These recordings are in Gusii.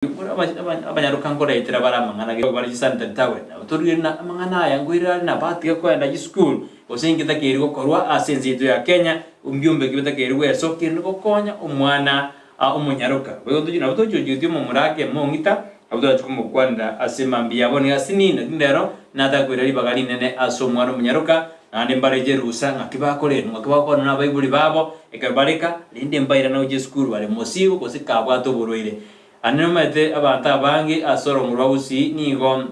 Abanyaroka nkoretera bare amang'ana gete bare chisanitary towel, nabo torigere na amang'ana aya nkoirera are na batiga koenda chisukuru, gose inki takeire gokorwa ase ense yaito ya Kenya, mbiombe ki bitakeire gwesokia erinde gokonya omwana omonyaroka. Boigo tochi nabo tochochetie omomura ake mong'ita, nabo torachi komokwanera ase mambia yabo nigo asinini, lakini rero nataka koira ribaga rinene ase omwana omonyaroka, naende mbareche rusa ng'aki bakorendwa, ng'aki bagokwana na abaibori babo ekero bare ka, rende mbairane gochia esukuru bare mosigo gose kabwate oborwaire. Aye nomanyete abanto abange ase orongo rwa Gusii nigo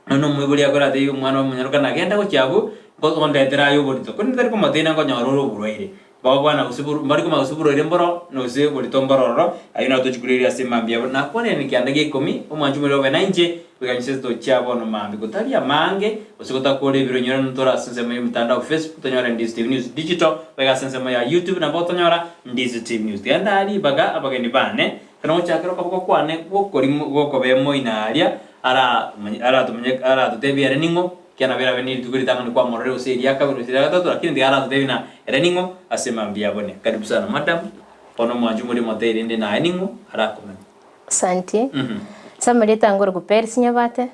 nonya omoibori akoratebie omwana omonyaroka nagenda gochia abwo ondetere aye oborito, korende tari komotebia nkonyora ore oborwaire. Bagokwana gose boru mbari komanya gose oborwaire mboro na gose oborito mboro ororo, ayio naro tochia korigereria ase mambia abo. Nakwanire nekianda gia ikomi, omwanchi omorero obe nainche, goika inse tochia bono mambia gotari amange, gose gotakora ebiro nyora ntore ase ensemo ya omotandao Facebook tonyore Ndizi TV News Digital, goika ase ensemo ya YouTube nabo otonyora Ndizi TV News. Tiga ndaa ribaga abageni bane, ekero ngochakera okoboko kwane gwokorimo gwokoba emoina aria, ara aratomanye aratotebie ere ning'o, ekiagera nabo erabe nerituko ritang'ani kwamororire gose eria kabere gose eria gatato, lakini tiga aratotebie ng'a ere ning'o ase mambia abone. Karibu sana madam, bono omwanchi omorimo otebi rende naye ning'o arakomanye. Asanti. Ase amarieta ange ore Peris Nyabate,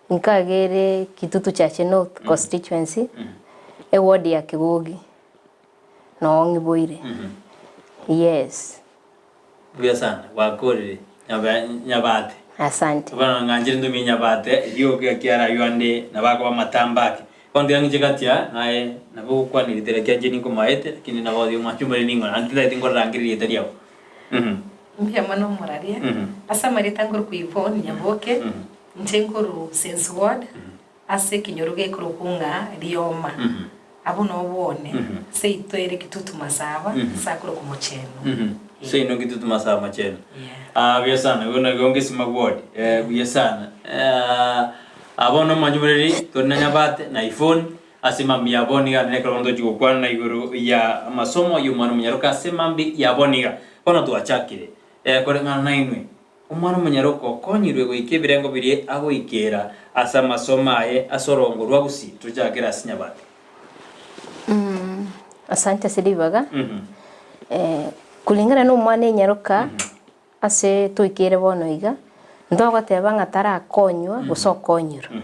nkagere Kitutu Chache North Constituency, eward ya Kigogi, noo ng'iboire. Yes. Buya sana, gwakorire Nyaba Nyabate. Asante. Bono ng'anchire ntumie Nyabate rioka ekiagera aywo ande nabo akoba amatambe ake. Bono tiga ng'iche gati aa naye nabo ogokwana erieta riaye ekiagera inche ninkomaete lakini nabo oyo omwanche omoriri ning'o naende tintageti nkorangerie erieta riago. Mbuya mono omoraria. Ase amarieta nkorokwa Yvonne Nyaboke, inche nkorwa Sense Ward, ase ekenyoro gekorokwa ng'a Rioma. Abwo nobwone, seito ere Kitutu Masaba, ase akorokwa Mochenu. Seino Kitutu Masaba Mochenu. Yeah. Ah, buya sana. Igo naigo ngesima ward. Eh, buya sana. Eh, abwo nomwanchi omoreri tore na Nyabate na Yvonne ase mambia ya bono iga naende ekero bono tochi gokwana igoro ya amasomo ya omwana omonyaroka ase mambia ya bono iga. Bono twachakire eh, koreng'ana nainwe. Omwana omonyaroka okonyirwe goika ebirengo biria agoikera ase amasomo aye ase orongo rwa Gusii tochakere ase Nyabate. Asante ase ribaga. Kulingana na omwana enyaroka ase toikeire bono iga, ntogoteba ng'a tarakonywa gose okonyirwe,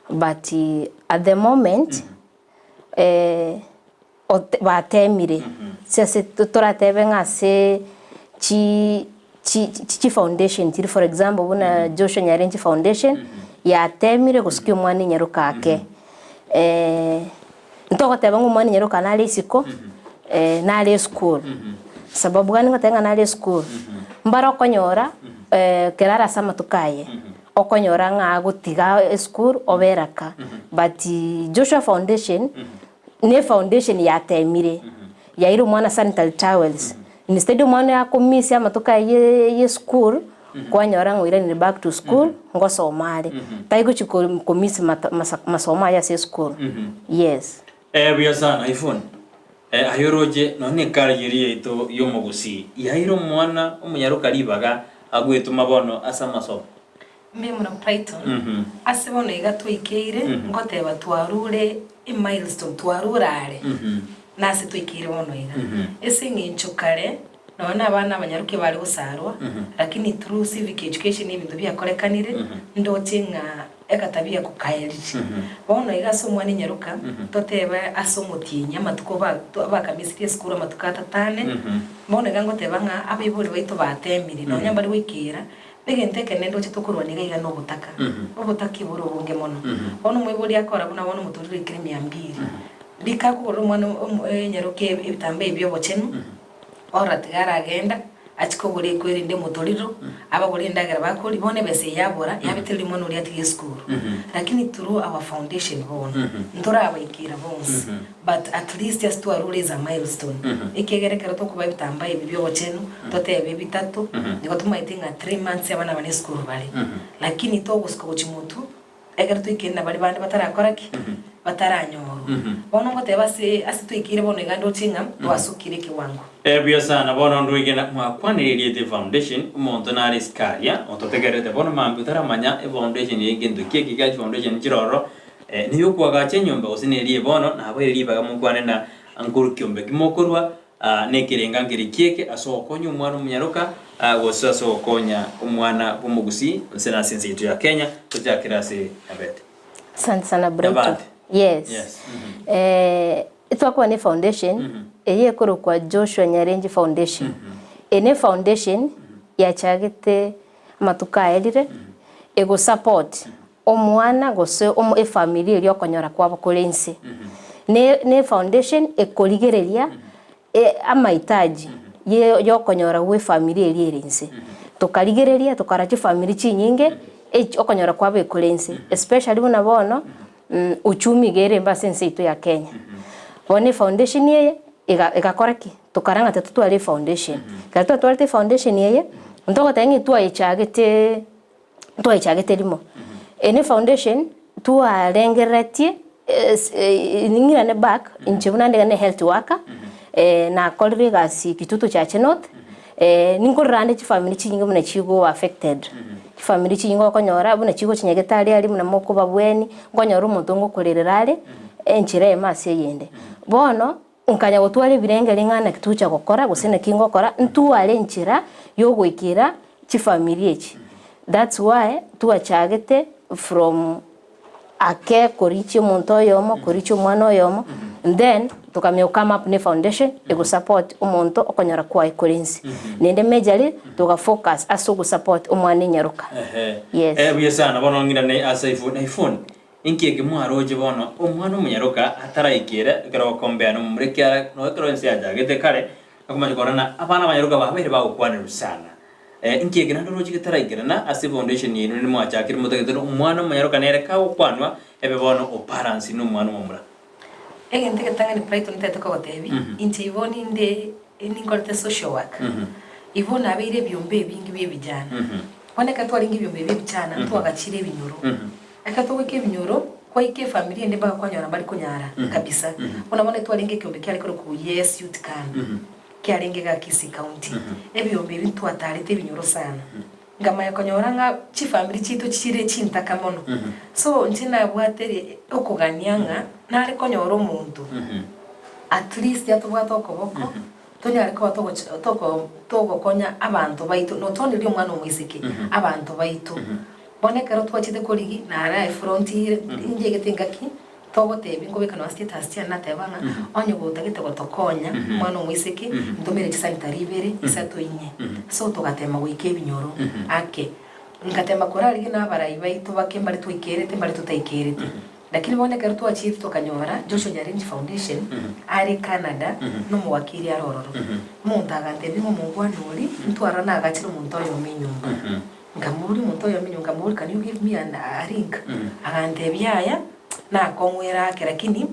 but at the moment Ote batemire, ase ase toratebe ng'a ase chi chi chifoundation chiri for example buna Joshua Nyarenchi foundation, yatemire gosukia omwana enyaroka ake. Ntogoteba ng'a omwana enyaroka nare isiko, nare esukuru, sababu gani ngoteba ng'a nare esukuru, mbare okonyora ekero are ase amatuko aye, okonyora ng'a agotiga esukuru obera ka, but Joshua foundation. Ne foundation yatemire, yaira omwana sanitary towels, instead omwana oyo akomisia amatuko aye ye school, kwanyora ng'a oiranire back to school, ngosoma are, taigochi ko komiss mata masa masomo aye ase esukuru, yes. Eh buya sana Yvonne, eh aye oroche nonya ne ekari eria yaito ya omogusii, yaira omwana omonyaroka ribaga agwetoma bono ase amasomo. Mbuya mono Brighton, ase bono iga twaikeire ngoteba twarure emilestone twarure are nase twaikeire bono iga. Ase eng'encho kare nonya na abana abanyarokia bare gosarwa lakini through civic education ebinto biakorekanire ndoche ng'a egatabia kokaerire. Bono iga ase omwana enyaroka totebe ase omotienyi amatuko ba bakamisirie esukuru amatuko atato ane, bono iga ngoteba ng'a abaibori baito batemire nonya mbari goikera Egento ekenene ndoche tokorwania iga iga nobotaka. Obotaka ibore obonge mono. Bono omoibori akora buna bono omotorire oikire mia mbiri. Rika akogorera omwana omo enyaroke ebitambaa ebi biobochenu, orora tiga aragenda, achie kogora ekwerende omotoriro, abagore endagera bakoria, bono ebesa eye yabora, yabetereria omwana oria atige esukuru. Lakini through our foundation bono, ntorabaikera bonsi. But at least ase twarure is a milestone, ekiagera ekero tokoba ebitambaa ebi biobochenu, totebe bitato, nigo tomaete ng'a 3 months abana aba nesukuru bare. Lakini togosuka gochia motwe, ekero toikeire na baria bande batarakora ki? Bataranyorwa. Bono ngoteba ase ase toikeire bono iga ndoche ng'a twasukire ekewango. Eh buya sana bono ndoigena mwakwanire erieta efoundation omonto nare isiko aria ototegererete bono mambia otaramanya efoundation eye ngento ki eke ekiagera chifoundation nchire ororo Neyokoagacha enyomba gose neria bono, nabaire ribaga mokwane na nkoru kiombe ki mokorua, na ekerenga nkere kieke ase ogokonya omwana omonyaroka. Gose ase ogokonya omwana bw'omogusii gose nase ense yaito ya Kenya, tochakere ase Nyabete. Asante sana Brighton. Nyabate. Yes. Yes. Eh, twakuba ne foundation eye ekorokwa Joshua Nyarenji Foundation. Eye ne foundation yachagete amatuko aerire egosupport omwana gose omo efamiri eria okonyora kwabo kore inse. Ne ne foundation ekorigereria Amahitaji y'okonyora gw'efamiri eria ere inse. Tokarigereria tokarora chifamiri chinyinge echi okonyora kwabo ekore inse especially buna bono uchumi iga ere embe ase ense yaito ya Kenya. Bono efoundation eye ega egakora ki? Tokarora ng'a totware efoundation. Ekero twatwarete efoundation eye, ntogoteba ng'a etwayechageteee ntwayechagete rimo. Eye ne foundation twarengereretie ning'irane back inche buna nde ne health worker, nakorire egasi Kitutu Chache North, ninkorora ande chifamiri chinyinge buna chigo affected. Chifamiri chinyinge okonyora buna chigochi nyagetari aria buna mokobabweni, nkonyora omonto ngokorerera are, enchera eyemo ase eyende. Bono, nkanya gotwara ebirengeri ng'a naki togocha gokora gose naki ngokora, ntware enchera yogoikera chifamiri echi. That's why twachagete from ake korichia omonto oyomo, korichia omwana oyomo, then tokamanya go come up ne foundation ego support omonto okonyora kwaye kore inse. Naende majorly toga focus ase ogo support omwana enyaroka. Ehe. Yes. Eh, buya sana bono ng'irane ase iPhone iPhone Inki eke mwaroche bono omwana omonyaroka ataraikera ekero ogokombea nomomura ekiagera nonya ekero ense yachagete kare okomanya korora ng'a abana abanyaroka babeire bagokwanerwa sana. Inki eke naende oroche getaraikerana ase efoundation yaino rende mwachakire motagete ng'a omwana omonyaroka nere kagokwanwa ebe bono obalansi na omwana omomura. Egento egetang'ani Brighton ntagete kogotebia, inche igo ninde ninkorete social work, igo nabeire ebiombe ebinge bia ebijana. Bono ekero twarenge ebiombe bia ebijana, ntwagachire ebinyoro. Ekero togoika ebinyoro, kwaika efamiri ende mpaka kwanyora mbari konyara kabisa. Buna bono twarenge ekeombe kiare korokwa Yes Youth Can, kiarenge igaa Kisii County. Ebiombe ebi ntwatarete ebinyoro sana. Nkamanya konyora ng'a chifamiri chiaito chire chintaka mono. So inche nabwate ri okogania ng'a nare konyora omonto at least atobwate okoboko, tonyare koba togoch toko togokonya abanto baito, not only omwana omoiseke, abanto baito. Bono ekero twachete korigia, nare aye front ire, inchegete engaki, togotebia nkobeka nonya status chiane nateba ng'a onye gotagete gotokonya omwana omoiseke, ntomere chisanitari ibere, isato inye. So togatema goika ebinyoro ake. Ngatema korarigia na abarai baito bake mbare twaikerete mbare totaikerete. Lakini bono ekero twachiete tokanyora Joshua Nyarinji Foundation are Canada nomowakiri are ororo. Omonto agantebia ng'a omongwana oria ntwarora nagachire omonto oyomo enyomba. Nkamoboria omonto oyomo enyomba nkamoboria can you give me an a link? Agantebia yaya nakong'wera ake lakini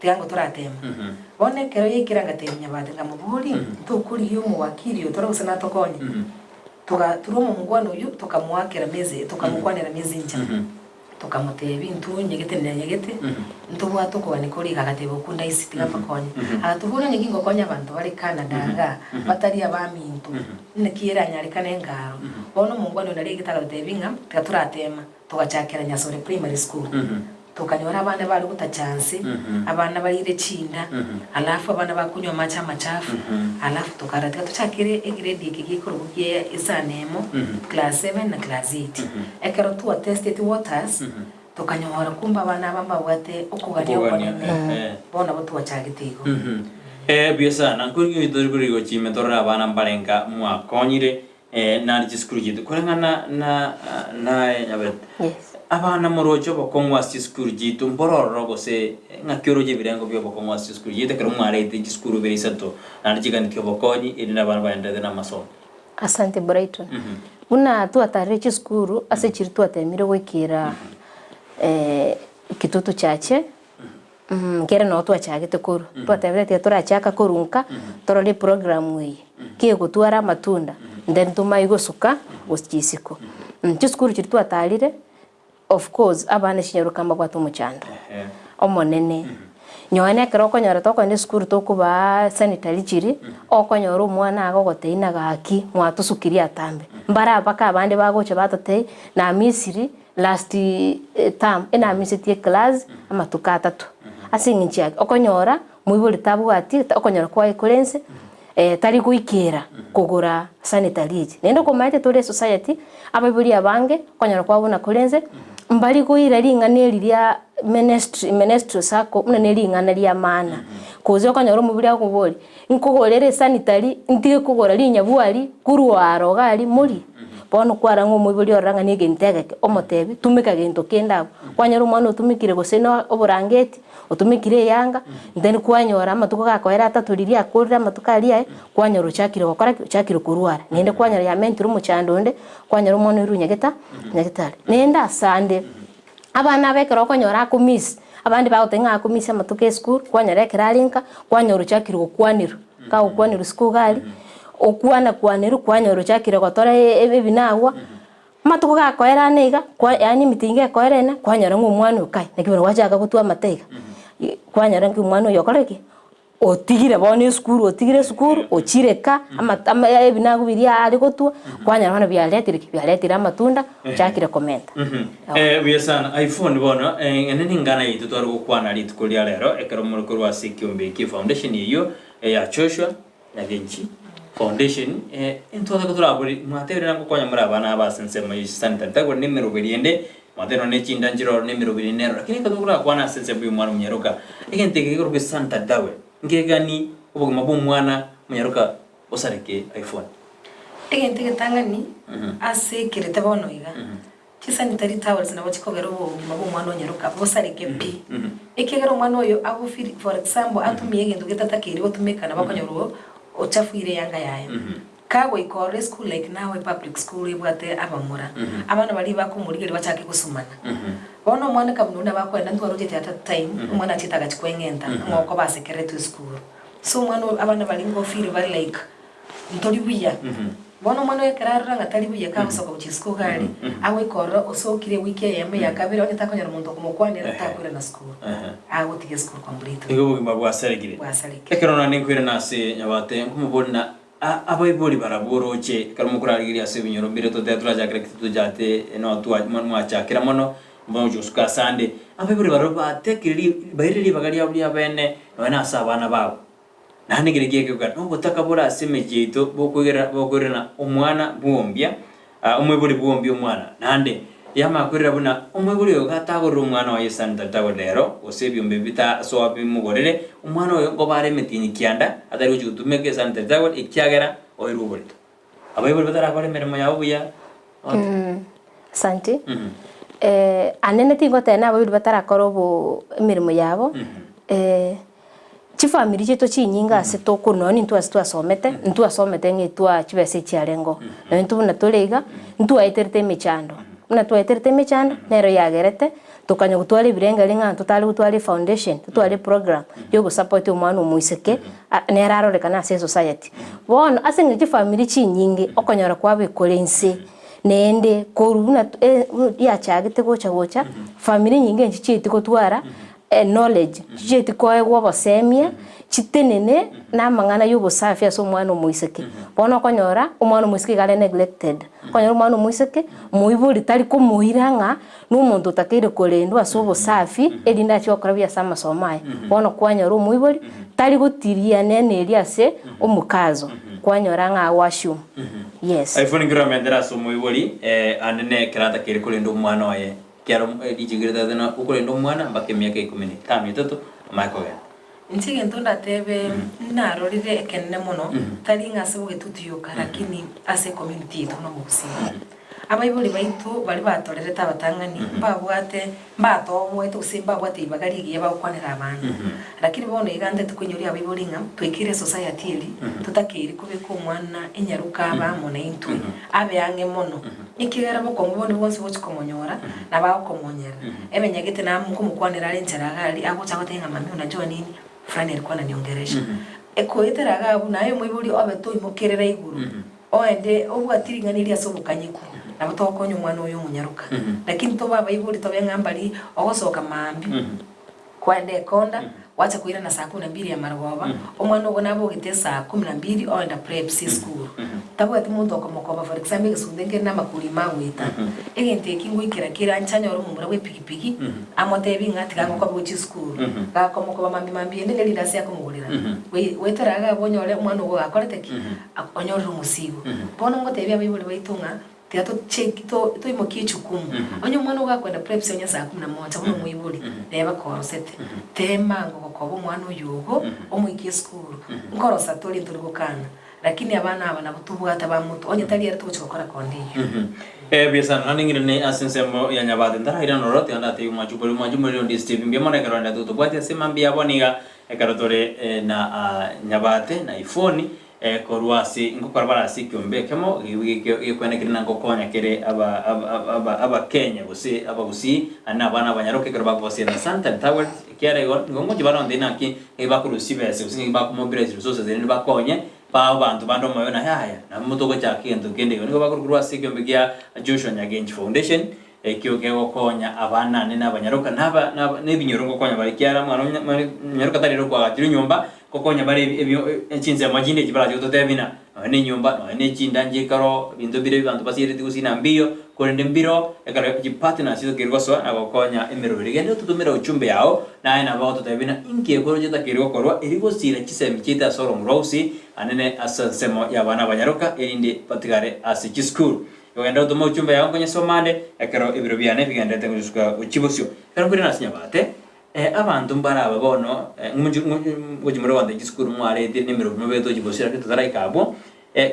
tiga ngo toratema. Bono ekero yaikire angatebia Nyabate nkamoboria ntokorigia omowakiri oyo tore gose natokonye? Toga turwa omongwana oyio tokamoakera meze tokamokwanera messenger. Tokamotebia, Intwe nyegete na nyegete, ntobwate okogania koria iga. Agateba, Okwo ndaisi, tiga mbakonye. Agatoboria, Onye gingokonya abanto bare Canada igaa, batari abaminto, naki eranyarekane ngaro? Bono omongwana oyo naria aigete agatotebia ng'a tiga toratema. Togachakera Nyasore Primary School, tokanyora abana bare gotacha nse, abana barire chinda, alafu abana bakonywa amache amachafu, alafu tokarora tiga tochakere egrade eke gekorokwa gie esani emo, class seven na class eight. Ekero twa testeti waters, tokanyora kumbe abana aba mbabwate okogania Okogania, okonene, eh. bono nabo twachagete igo. Eh, buya sana. Nkorigi tori korigo chime torore abana mbarenga mwakonyire eh, nare chisukuru chiaito. Koreng'ana na naye Nyabete. Yes. Abana moroche obokong'u ase chisukuru chiaito mbororo gose ng'aki oroche ebirengo bia obokong'u ase chisukuru chiaito ekero mwarete chisukuru ibere isato naende chiganetie obokonyi erinde abana baenderete na amasomo. Asante Brighton. Buna twatarire chisukuru ase chiria twatemire goikera kitutu chache, nkere noo twachagete korwa. Twatebire tiga torachaka korwa nka, torore eprogram eye, kegotwara amatunda, then tomanye gosuka gochia isiko. Chisukuru chiria twatarire. Of course abana chinyaroka mbabwate omochando omonene, nonye na ekero okonyora tokogenda esukuru tokobaa sanitary chiria, okonyora omwana agogotebia ng'a gaki mwatosukirie atambe. Mbare mpaka abande bagocha batotebia na Misiri last term enamisetie eclass amatuko atato. Ase eng'encho yaki, okonyora moibori tabwati okonyora kwaye kore nse. Tari goikera kogora sanitary echi. Naende okomaete tore esociety, abaibori abange okonyora kwabo buna kore inse, mbari koira ring'ana eri ria ministry menstrual cycle buna ne ring'ana ria maana. Gose okonyora omobori agokoboria, nkogorere esanitary ntige kogora rinyabwari korwa aro iga aria morie? Bono kwarora ng'a omoibori orora ng'a negento egeke, omotebi tumeka gento kende abwo. Kwanyora omwana otumekire gose na oborangeti, otumekire eyanga, then kwanyora amatuko gakoera atato riria akorire amatuko aria aye, kwanyora ochakire gokora ki? Ochakire korwara. Naende kwanyora yamentire omochando onde, kwanyora omwana oirwe nyageta nyagetari. Naende asande, abana aba ekero okonyora akomiss, abande bagoteba ng'a akomiss amatuko esukuru, kwanyora ekero are nka, kwanyora ochakire gokwanerwa, kagokwanerwa isiko iga aria, okwana kwanerwa kwanyora ochakire gotora ebinagwa. Amatuko gakoera ane iga, kwa yaani emitingi ekoera ene, kwanyora ng'a omwana oyo kai, naki bono gwachaka gotwa amate iga, kwanyora ng'a omwana oyo okorire ki? Otigire bono esukuru, otigire esukuru, ochire ka, amate ama ebinagu biria are gotwa, kwanyora bono biaretire ki? Biaretire amatunda, ochakire komenta. Buya sana. Iphone bono, ene nengana yaito tware gokwana rituko ria rero, ekero more korwa ase ekiombe eke foundation eyio ya Joshua, Nyagenchi Foundation, intwataka torabore mwatebire na ngokonya more abana aba ase ensemo ye chisanitary tagore na emeroberi ende mwatebire nonye ne chinda nchire ororo na emeroberi ende nero lakini ekero torakwane ase ensemo ya omwana omonyaroka egento eke gekorokwa esanitary towel nkegani obogima bwa omwana omonyaroka osareke iphone. Egento egetang'ani ase ekerete bono iga. Chisanitary towels nabo chikogera obogima bw'omwana onyaroka bosareke pi. Ekiagera omwana oyo agofeel for example atumie egento getatakeire gotumeka nabo akonyora oo ochafuire eyanga yaye. Kagoika ororo eschool like now epublic school ebwate abamura, abana baria bakomorigeria bachake gosumana. Bono omwana kabuna oyio nabo akoenda ntwarochete at that time, omwana achiete agachia kweng'enta ng'a okoba asekeretwe esukuru. So omwana oyo abana baria ngofeel bare like Ntori buya. Bono omwana oyo ekero arora ng'a tari buya, kagosoka gochia isiko iga aria, agoika ororo osokire ewiki eyemo eya kabere, onye takonyora monto okomokwanera, takoirana sukuru. Agotiga esukuru completely. Nigo obogima bwasarekire. Bwasarekire. Ekero naende nkoirana ase Nyabate, nkomoboria na abaibori barabwo oroche, ekero mokorarigeria ase ebinyoro mbire totebe torachakere ki tochate no twa mwachakera mono, mogochia gosuka asande. Abaibori barabwo batekire ri bairire ribaga riabo riabene nonya na ase abana babo. Naende kere ki'ekeguka nobotaka bore ase emechie yaito bokoigera bokoirana omwana bwombia, omoibori bwombia omwana. Naende yamanya koirera buna omoibori oyo gatagorire omwana oye sanitary towel rero, gose ebiombe bitasoa bimogorere, omwana oyo nkoba are emetienyi kianda atari gochia gotumeka esanitary towel ekiagera oirwe oborito. Abaibori batarakora emeremo yabo buya, Asante. Anene tingoteba nabaibori batarakora obo emeremo yabo, chifamiri chiaito chinyinge ase tokorwa nonye intwe ase twasomete, ntwasomete ng'a etwa chibesa echiarenge oo. Nonye intwe buna tore iga, ntwaeterete emechando, buna twaeterete emechando, nero yagerete tokanya gotwara ebirengeri ng'a totare gotwara efoundation, totware eprogram ya ogosupport omwana omoiseke nere arorekane ase esociety. Bono ase eng'encho chifamiri chinyinge okonyora kwabo ekore inse, naende korwa buna yachagete gocha gocha, famiri enyinge nchichieti gotwara Knowledge, chichieti koegwa obosemia, chitenene na amang'ana ya obosafi ase omwana omoiseke. Bono okonyora, omwana omoiseke iga are neglected. Okonyora omwana omoiseke, moibori tari komoira ng'a na omonto otakeire korendwa ase obosafi, erinde achie gokora buya ase amasomo aye. Bono kwanyora omoibori, tari gotiria nene eria ase omokazo, kwanyora ng'a ago assume. Yes. Iphone nkero ase omoibori, ande nekero atakeire korenda omwana oye. Ekiagera richiiko ritagete ng'a okorenda omwana mpaka emiaka ikomi na etano na etato amanye kogenda. Inche egento ndatebe narorire ekenene mono, tari ng'a ase bogetutu yoka lakini ase ecommunity yaito buna omogusii. Abaibori baito baria batorerete abatang'ani mbabwate mbatoboete gose mbabwate ribaga rigiya bagokwanera abana. Lakini bono iga ntete koinyoria abaibori ng'a twaikeire esociety eria totakeiri kobeka omwana enyaroka abe amo naintwe, abe ang'e mono. Ekiagera bokong'u bonde bwonsi bochia komonyora, nabo agokomonyerera. Emenyegete nakomokwanera are enchera iga aria, agocha agotebia ng'a mami unajua nini, fulani alikuwa ananiongelesha. Ekoetera iga abwo naye omoibori obe toimokerera igoro, oende obwati ring'ana erio ase obokanyeku, nabo togokonya omwana oyo omonyaroka. Lakini tobe abaibori tobe ng'a mbari ogosoka maambia, Kwaenda ekonda, gwacha koirana saa kumi na mbili ya marogoba, omwana ogo nabogete esaa kumi na mbili oenda preps esukuru. Tabwati monto okomokoba, for example egesunte nkere na amakori ime agoeta, egento eki ngoikera kere anche anyore omomura bwe epigipigi, amotebi ng'a tiga ngokobe gochia esukuru. Gakomokoba mambia mambia ende ne rindasi akomogorera, gwe goetera iga abwo onyore omwana ogo gakorete ki? Onyorire omosigo. Bono ngotebia abaibori baito ng'a, tiga tocheki to toimokie echukumu, onye omwana ogo gakoenda preps onye saa kumi na moja buna omoibori, neba korosete, tema ango gokoba omwana oyo ogo, omoikie esukuru, nkorosa tore ntori gokana. Lakini abana aba nabo tobwate abamoto, onye tari ere togochia gokora konde eyio. Eeh sana, naende ng'irane ase ensemo ya Nyabate ntarairana ororo, tiga ndatebie omwancho bori omwancho moriri onde Steve mbuya mono ekero rende totobwati ase mambia abo niga ekero tore na Nyabate na Ifoni korwa ase ngokora bare ase ekiombe ekemo gekwenekire na ngokonya kere aba aba abakenya gose abagusii naende na abana abanyaroka ekero bakobasiana Santan Towels Ekiagera igo nigo ngochia baronde inaki ng'ai bakorusia chibesa gose ng'ai bakomobilize resources erinde bakonye bae abanto bande omoyo na yaya nabo togochaka egento kende igo. Nigo bakorwa ase ekeombe gia Joshua Nyagenchi Foundation ekio kegokonya abana ane na abanyaroka na aba na na ebinyoro ngokonya bare ekiagera omwana onya omonyaroka tari ere okoagachera enyomba ngokonya bare ebi ebio chinsemo chinde echi barache gototebia buna nonya na enyomba nonya na echinda nchikaro ebinto bire abanto basiereti gose na mbiyo korende mbiro ekero chipartners chitokeire gosoa na gokonya emeroberi. Genda ototomere ujumbe yao naye nabo ogototebia buna inki ekoro chitakeire gokorwa eri gosira chisemi chiaito ase oromo rwa gusii anene ase ensemo y'abana abanyaroka erinde batigare ase chisukuru. Igo genda otome ujumbe yao nkonyesoma ande ekero ebiro biane bigenderete gosuka gochia bosio. Ekero nkoirana ase Nyabate. Abanto mbaraba bono, ngochia more goancha chisukuru mwaretire na emerobo mobete tochia gosira lakini totaraika abwo,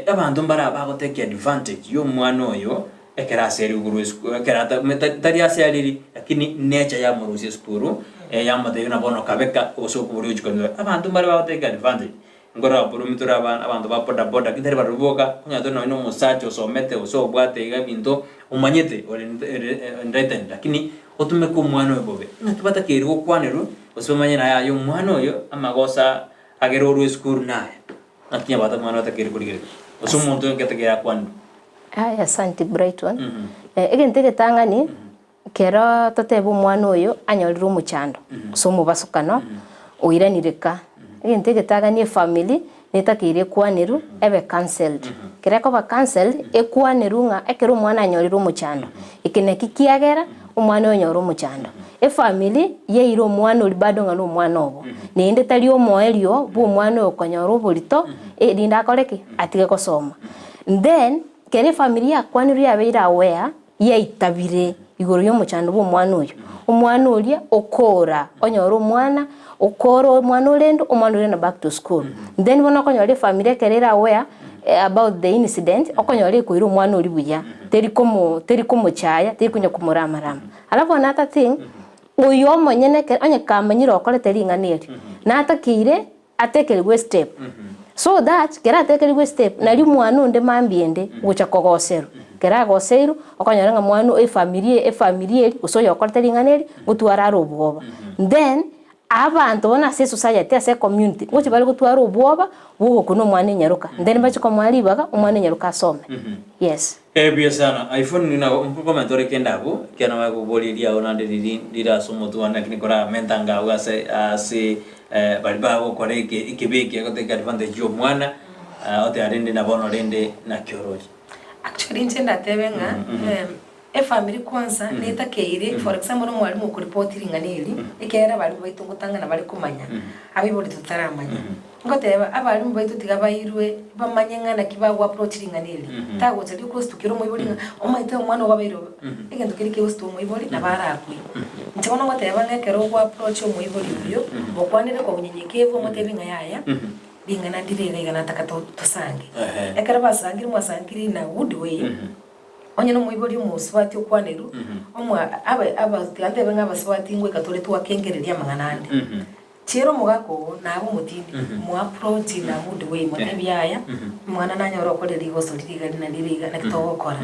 abanto mbaraba bagotake advantage ya omwana oyo ekero aserigwe korwa esukuru ekero ata tari ase ariri lakini nature yamorusia esukuru, yamotebia buna bono kabeka gose okoboria ochia konyora. Abanto mbare bagotake advantage, nkorora aborumi tore abana abanto ba boda boda lakini tari barobwo boka, okonyora tore nonye na omosacha osomete gose obwate iga ebinto omanyete ore enlightened lakini otumeke omwana oyo bobe, ng'aki batakeire gokwanerwa gose bamanye naye aye omwana oyo amagosa agere orwe esukuru naye, ng'aki nyabate omwana otakeire korigereria gose omonto oyo ngetakeire akwanerwe. Aya asanti Brighton, egento egetang'ani Ekero totebe omwana oyo anyorire omochando gose omobasokano oiranire ka, egento egetagani efamiri netakeire ekwanerwe ebe counselled. Ekero ekoba counselled, ekwanerwe ng'a ekero omwana anyorire omochando, eke naki kiagera omwana oyo onyore omochando. Efamiri yaira omwana oria bado ng'a na omwana obo, naende tari omoerio bwa omwana oyo okonyora oborito erinde akore ki? Atige gosoma. Then ekero efamiri yakwanirwe yabeire aware. yaitabire igoro y'omochando bw'omwana oyo, omwana oria okoora, onyore omwana okoora omwana orende, omwana oria na back to school. Then bono okonyora efamiri ekero ere aware about the incident, okonyora ekoira omwana oria buya, teri komo teri komochaya, teri konya komorama rama. Alafu another thing, oyo omonyene ekero onye kamanyire okorete ring'ana erio, natakeire atekerigwe estep so that kera atekerigwe estep nari mwana onde mambia ende gocha kogoserwa, kera agoseirwe okonyora ng'a mwana oyo efamiri efamiri eri gose oyokorete ring'ana eri ngotwara are obwoba. Then abanto bono ase esociety ase ecommunity ngochi bare gotwara obwoba bwa ogokuna omwana enyaroka then bache komoa ribaga omwana enyaroka asome yes. Buya sana. Iphone nabo nkokomenta ore kende abwo, ekiagera nabo akoboria riao naende riri rire ase omotwe one lakini koramenta anga abwo ase ase baria bagokora eke ekebe eke egotake advantage ya omwana, oteba rende na bono rende naki oroche. Actually inche ndatebe ng'a efamiri kwanza netakeire for example na omwalimu okoripoti ring'ana eri, ekiagera abalimu baito ngotang'ana bare komanya, abaibori totaramanya. Ngoteba, abalimu baito tiga bairwe bamanye ng'a naki bagoapproach ring'ana eri. Tagocha riokostukia omoibori ng'a omanyete omwana ogo abeire obe. Egento keria kegostua omoibori nabo arakwe. Inche bono ngoteba ng'a ekero ogoapproach omoibori oyo, mokwanere kwa unyenyekevu omotebi ng'a yaya, ring'ana ndire iga iga nataka to tosange. Ekero basangire mwasangire in a good way, onye na omoibori omosubati okwanerwe, omwa abe aba tiga ntebe ng'a abasubati ngoika tore twakengereria amang'ana ande. Chiera omogaka oo nabe omotindi, moapproach in a good way, motebie yaya, omwana nanyore okorire rigoso riria iga rina riria iga, naki togokora.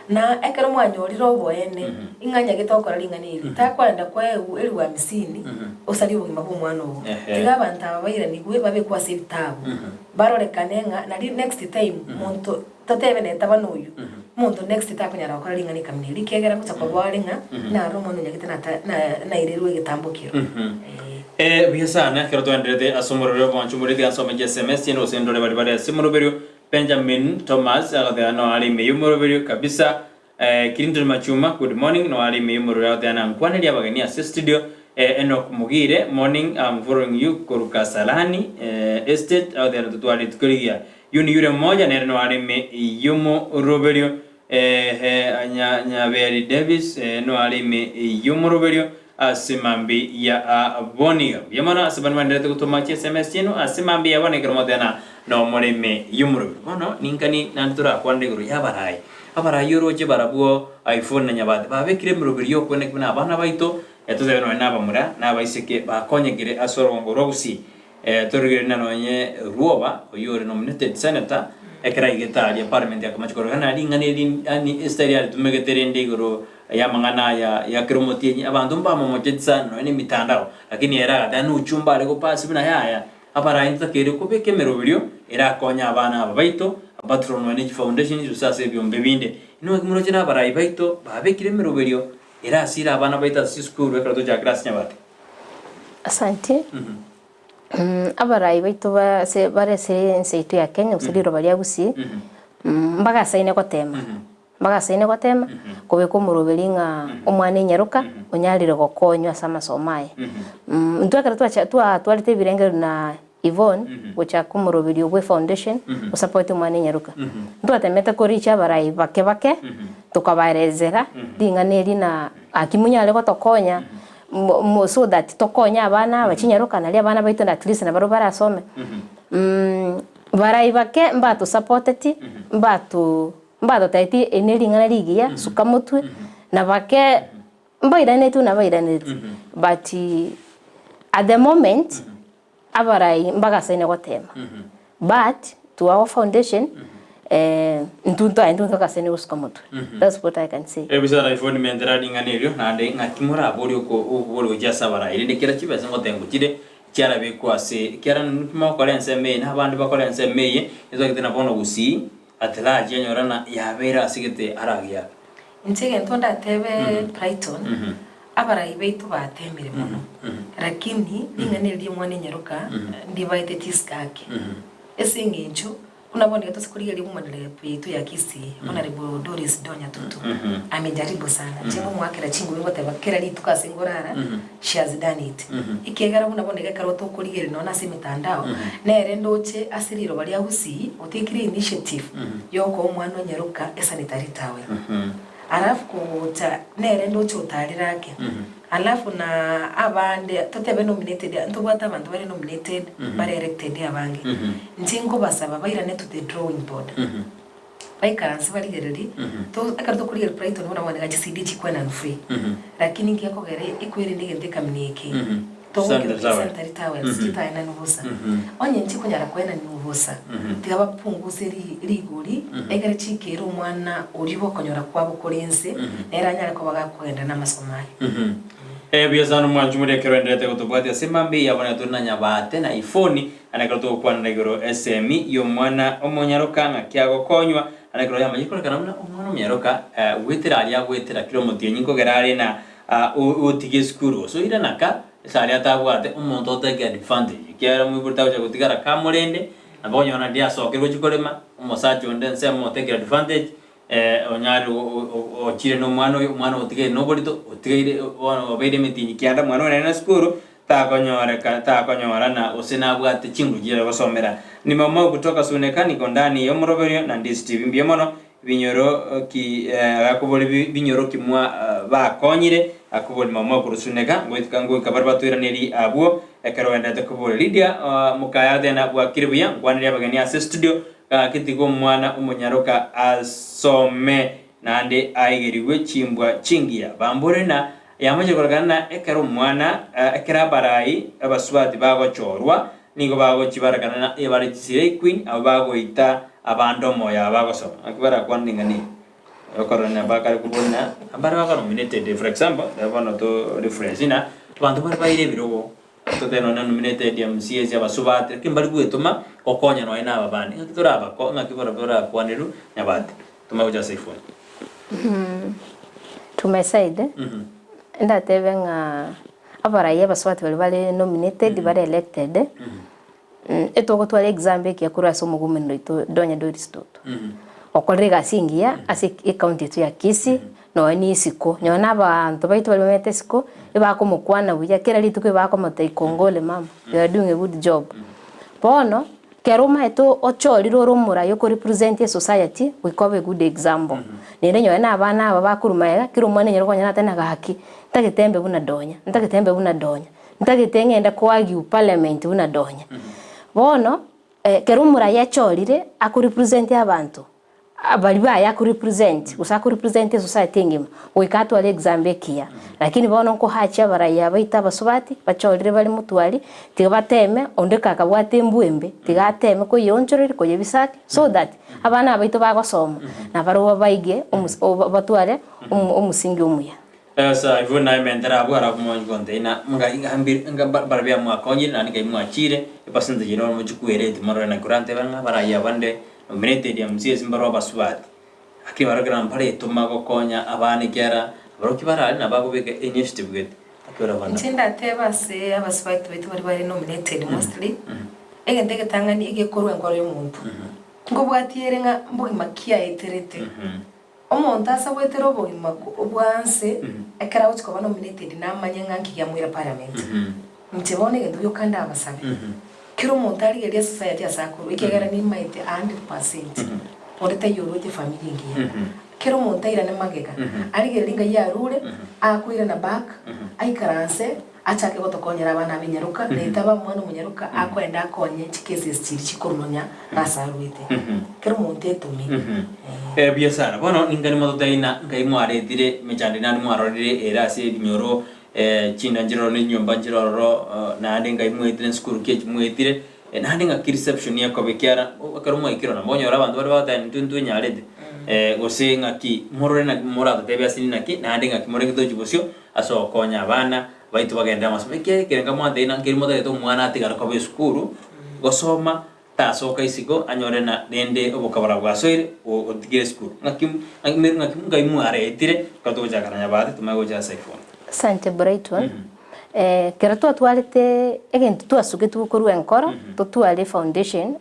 Na ekero mwanyorire oboene, ing'a nyagete gokora ring'ana eri, takoenda koegwa elifu hamsini, osarie obogima bwa omwana ogo. Tiga abanto aba bairanigwe babekwe ase ebitabu, barorekane ng'a nari next time monto totebe netaba noyio, omonto next takonyara gokora ring'ana ekamina erio, ekiagera gocha koboa are ng'a naro omwana onyagete nata na nairerwe egetambokero. Ee. Buya sana ekero twaenderete ase omorero bwancho moreti ase omochie SMS chiende gose ndore baria bare ase omoroberio. Benjamin Thomas agoteba no are ime y'omoroberio kabisa. Clinton Machuma good morning no are ime y'omoroberio agoteba na nkwanerie abageni ase studio. Enock Mugire morning I'm following you korwa Kasarani estate agoteba na totware rituko rigiya. Yuni yure mmoja nere no are ime y'omoroberio. Nyaberi Davis no are ime y'omoroberio ase mambia ya boniga. Mbuya mono ase baria baendererete gotoma chiSMS chiaino ase mambia ya bono ekero motena nomore ime y'omoroberio. Bono ninkani naende torakwanere igoro y'abarai. Abarai oroche barabwo Ifoni na Nyabate babekire emeroberio y'okweneki buna abana baito, totebe nonya nabamura na abaiseke bakonyekire ase orogongo rwa Gusii. Torigereria na nonye Rwoba oyio ore nominated senator ekero aigete aria parliament akamacha korora ng'a ring'ana eri yaani estyle aritumegete rende igoro y'amang'ana aya ya kera omotienyi abanto mbamomocheti sana nonye na emitandao lakini ere agateba na uchumbe are gopasi buna yaya abarai ntotakeire kobeka emeroberio erakonye abana aba baito apart from nonye ne chifoundations gose ase ebiombe binde. Inwe moroche na abarai baito babekire emeroberio erasire abana baito ase chisukuru ekero tochakire ase Nyabate. Asante. Abarai baito base bare ase ense yaito ya Kenya gose riroba ria Gusii, mbagasaine gotema, mbagasaine gotema kobeka omoroberi ng'a omwana enyaroka onyarire gokonywa ase amasomo aye. Intwe ekero twacha twatwarete ebirengererio na Yvonne gochaka omoroberi obwo efoundation gosupport omwana enyaroka, ntwatemete koreach abarai bake bake tokabaerezera ring'ana eri na aki monyare gotokonya. So that tokonye abana aba chinyaroka naria abana baito at least nabarobwo barasome. Barai bake mbatosapoteti, mbatu mbatotebeti eri ne ring'ana rigiya, suka motwe, na bake mbairaneti buna bairaneti but at the moment. Abarai mbagasaine gotema but to our foundation intwe ntwaye intwe ntwagasaine gosuka motwe that's what I can say. Ebisara ifo nimentera ring'ana erio, naende ng'aki moraborie oko okoboria gochia ase abarai, rende kera chibesa ngotengo chire chiarabekwa ase ekiagera inwe mogokora ensemo eye na abande bakore ensemo eye, nitwagete na bono gusii at large yanyora ng'a yabeire ase gete aragiake. Inche egento ndatebe Brighton, abarai baito batemire mono, lakini ring'ana eri ri'omwana enyaroka ndibaete chisgaki. Ase eng'encho buna bono iga tose korigereria woman rep yaito ya Kisii, Honourable Doris Donya Tutu, amejaribu sana. Inche ngomoakera chingobe ngoteba kera rituko ase ngorara, she has done it. Ekiagera buna bono iga ekero tokorigereria nonya ase emitandao, nere ndoche ase riroba ria Gusii, otekire initiative yokoa omwana onyaroka esanitary towel. Alafu kogocha nere ndoche otarire ake. Alafu na abande totebe nominated ntobwate abanto bare nominated bare elected abange. Inche nkobasaba bairane to the drawing board. Baikaranse barigererie to ekero tokorigereria Brighton buna bono iga chisidi chikwenanu free. Lakini nki gekogera ekwerende egento ekamina eke. Sanitary towel. Sanitary towels chitaenanwe bosa. Onye nchikonyara koenanwa bosa, tiga bapunguse rigori, egere chikere omwana oria bokonyora kwabo kore inse, nere anyare koba gakogenda namasomo aye. Ebuya sana omwanchi moria ekero oenderete gotobwatia ase mambia eye abana tore na Nyabate na Ifoni ande ekero togokwanera igoro esemi y'omwana omonyaroka ng'aki agokonywa ande ekero yamanyire korekana buna omwana omonyaroka goetera aria agoetera kera omotienyi nkogera are na Otige esukuru gose oirane aka, ase aria atabwate omonto otake advantage, ekiagera moibori tagocha gotigara kamorende, nabo okonyora naende asokire gochia korema, omosacha onde ensemo otekire advantage, onyarire ochire na omwana oyo, omwana otigaire na oborito, otigaire bono obeire emetienyi kianda mwana oyo nere na esukuru, takonyoreka takonyorana gose nabwate chinguru chiria gosomera. Ni maumau kutoka Suneka niko ndani y'omoroberio na Ndisi TV mbuya mono Binyoro ki agakobori binyoro ki mwa bakonyire akobori maumau korwa Suneka ngoika ngoika bare batoiraneri abwo ekero oenderete koboria Lydia mokaya Athena bwakire buya nkwanerie abageni ase studio gaki tiga omwana omonyaroka asome naende aigerigwe chimbwa chingiya bambore na yamachire korekana na ekero omwana ekero abarai abasubati bagochorwa Nigo bagochibarakana na ebare chisira equeen abwo bagoita abande omoyo aba bagosoma. Naki barakwane ring'ana eri? Okorora ng'a bakare kobua ng'a mbare baka nominated for example rero bono to refresh ng'a abanto mbare baire ebirogo totebe nonye nominated MCAs abasubati lakini mbari gwetoma gokonya nonye na aba bande. Ng'aki torabako ng'aki barabwo barakwanerwe nyabate toma gocha ase ifoni. To my side, ndatebe ng'a Abarai abasubati baria bare nominated, bare elected, Etogotwara example ekiya korwa ase omogomenero oito Donya Doris Toto. Okorire egasi engiya ase ecounty yaito ya Kisii, nonya na isiko, nonya na abanto baito baria bamenyete isiko, ebakomokwana buya, kera rituko ebakomotebia kongole mama, you are doing a good job. Bono, kero omanyete ochorire ore omorai oko represent esociety, goika obe a good example. Naende nonya na abana aba bakorwa magega, kera omwana enyore konya nateba ng'a gaki, ntagete mbe buna Donya, ntagete mbe buna Donya. Ntagete ng'ende koargue parliament buna Donya. Bono, ekero omorai achorire ako represent abanto, baria baye ako represent, gose ako represent esociety engima, goika atware example ekiya. Lakini bono nkohachia abarai aba baito abasubati, bachorire bare motwari, tiga bateme, onde kakabwate embwa embe, tiga ateme koyeonchoreria, koyebisaki, so that abana aba baito bagosoma, nabarobwo baige omosi batware omosingi omuya. Ase ayio naementere abwo arabomonyi gontebia, na nga ingambire nga barabwo amwakonyire naende ngai mwachire, epercentage ere mochikwereti morore naki orantebe ng'a abarayia abande nominated MCAs mbare abasubati, lakini barabwo kera mbaretoma gokonya abana ekiagera barabwo barare nabo bakobeka initiative gete lakini barabwo bana. Inche ndatebe ase abasubati baito baria bare nominated mostly, egento egetang'ani egekorwa enkoro ya omonto, nkobwatia ere ng'a mbogima ki aeterete. Omonto ase goetera obogima bwa nse, ekero agochia koba nominated namanye ng'a nki giamoira parliament. Inche bono egento gioka ndabasabe, kera omonto arigererie esociety ase akorwa, ekiagera nimaete a hundred percent onde taiyo orwete efamiri engiya. Kera omonto airane magega, arigererie ngai arure, akoirana back, aikaranse, achake gotokonyera abana ab'enyaroka, na etaba omwana omonyaroka akoenda akonye chicases chiria chikorwa nonya nase arwete. Kera omonto etome. Eh. Buya sana. Bono ninkani mototebie ng'a nkai mwaretire emechando naende mwarorire ere ase ebinyoro, chinda nchiroro na chinyomba nchire ororo, naende nkai mwaetire nsukuru ki echi mwaetire, naende ng'aki reception ekoba ekiara ekero mwaikire nabo onyore abanto baria bagoteba intwe ntwenyarete, gose ng'aki morore naki moratotebie ase ninaki naende ng'aki morenge tochia bosio. Ase ogokonya abana baito bagenderere amasomo, ekiagera ekerengo mwatebire ng'a nkeri motagete omwana atigare koba esukuru, gosoma, tasoka isiko anyore na rende obokabara bwasoire o- otigire esukuru. Ng'aki ng'aki ng'aki ngai mwaretire ekero togochaka na Nyabate tomanye gocha ase iPhone. Asante Brighton. Ekero twatwarete egento twasugetigwe korwa enkoro, totware efoundation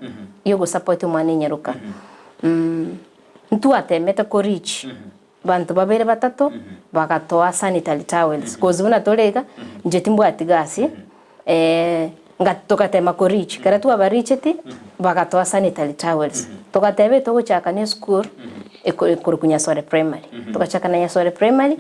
yogosupport omwana enyaroka. Ntwatemete ko reach Banto babere batato bagatoa sanitary towels cause buna tore iga inche timbwati gasi nga togatema ko reach ekero twaba reacheti bagatoa sanitary towels togateba etogochaka na esukuru eko ekorokwa Nyasore primary togachaka na Nyasore primary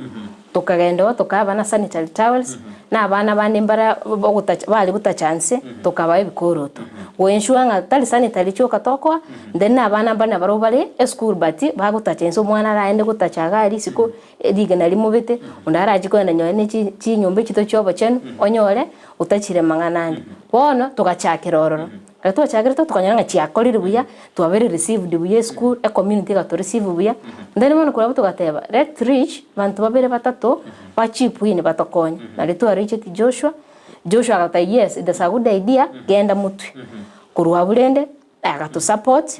tokagenda oo tokaba na sanitary towels na abana bande mbara ogotacha bare gotacha nse tokabaa ebikoroto go ensure ng'a tari sanitary chioka tokoa Then na abana mbare nabarobwo bare esukuru but bagotacha inse omwana araende gotacha iga aria isiko rigena rimobete, onde arachie kogenda nonye ne chi chinyomba echio chia obochenu, onyore otachire amang'ana ande. Bono togachakera ororo, ekero twachakerete tokanyora ng'a chiakorire buya, twabeire received buya esukuru, ecommunity egato receive buya, then bono korwa abwo togateba let's reach banto babere batato ba chip in batokonye. Nario twareacheti Joshua, Joshua agateba yes it is a good idea, genda motwe. Korwa abwo rende. Agato support,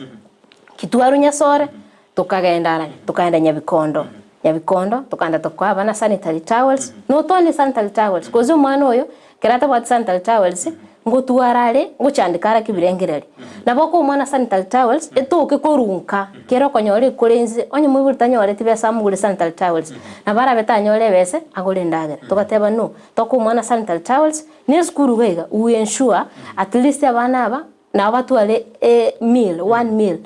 kitwarwa Nyasore, tokagenda arare, tokagenda Nyabikondo, Nyabikondo tokagenda tokoa abana sanitary towels, not only sanitary towels, cause omwana oyo ekero atabwati sanitary towels, ngotwara are, ngochandeka are kibirengereri. Nabo okoa omwana sanitary towels, etoke korwa nka, kere okonyora ekore inse, onye moibori tanyoreti besa amogore sanitary towels, nabo arabe tanyore ebese, agore endagera. Togateba no, tokoa omwana sanitary towels, na esukuru iga iga, we ensure at least abana aba, Nabo batware e meal, one meal,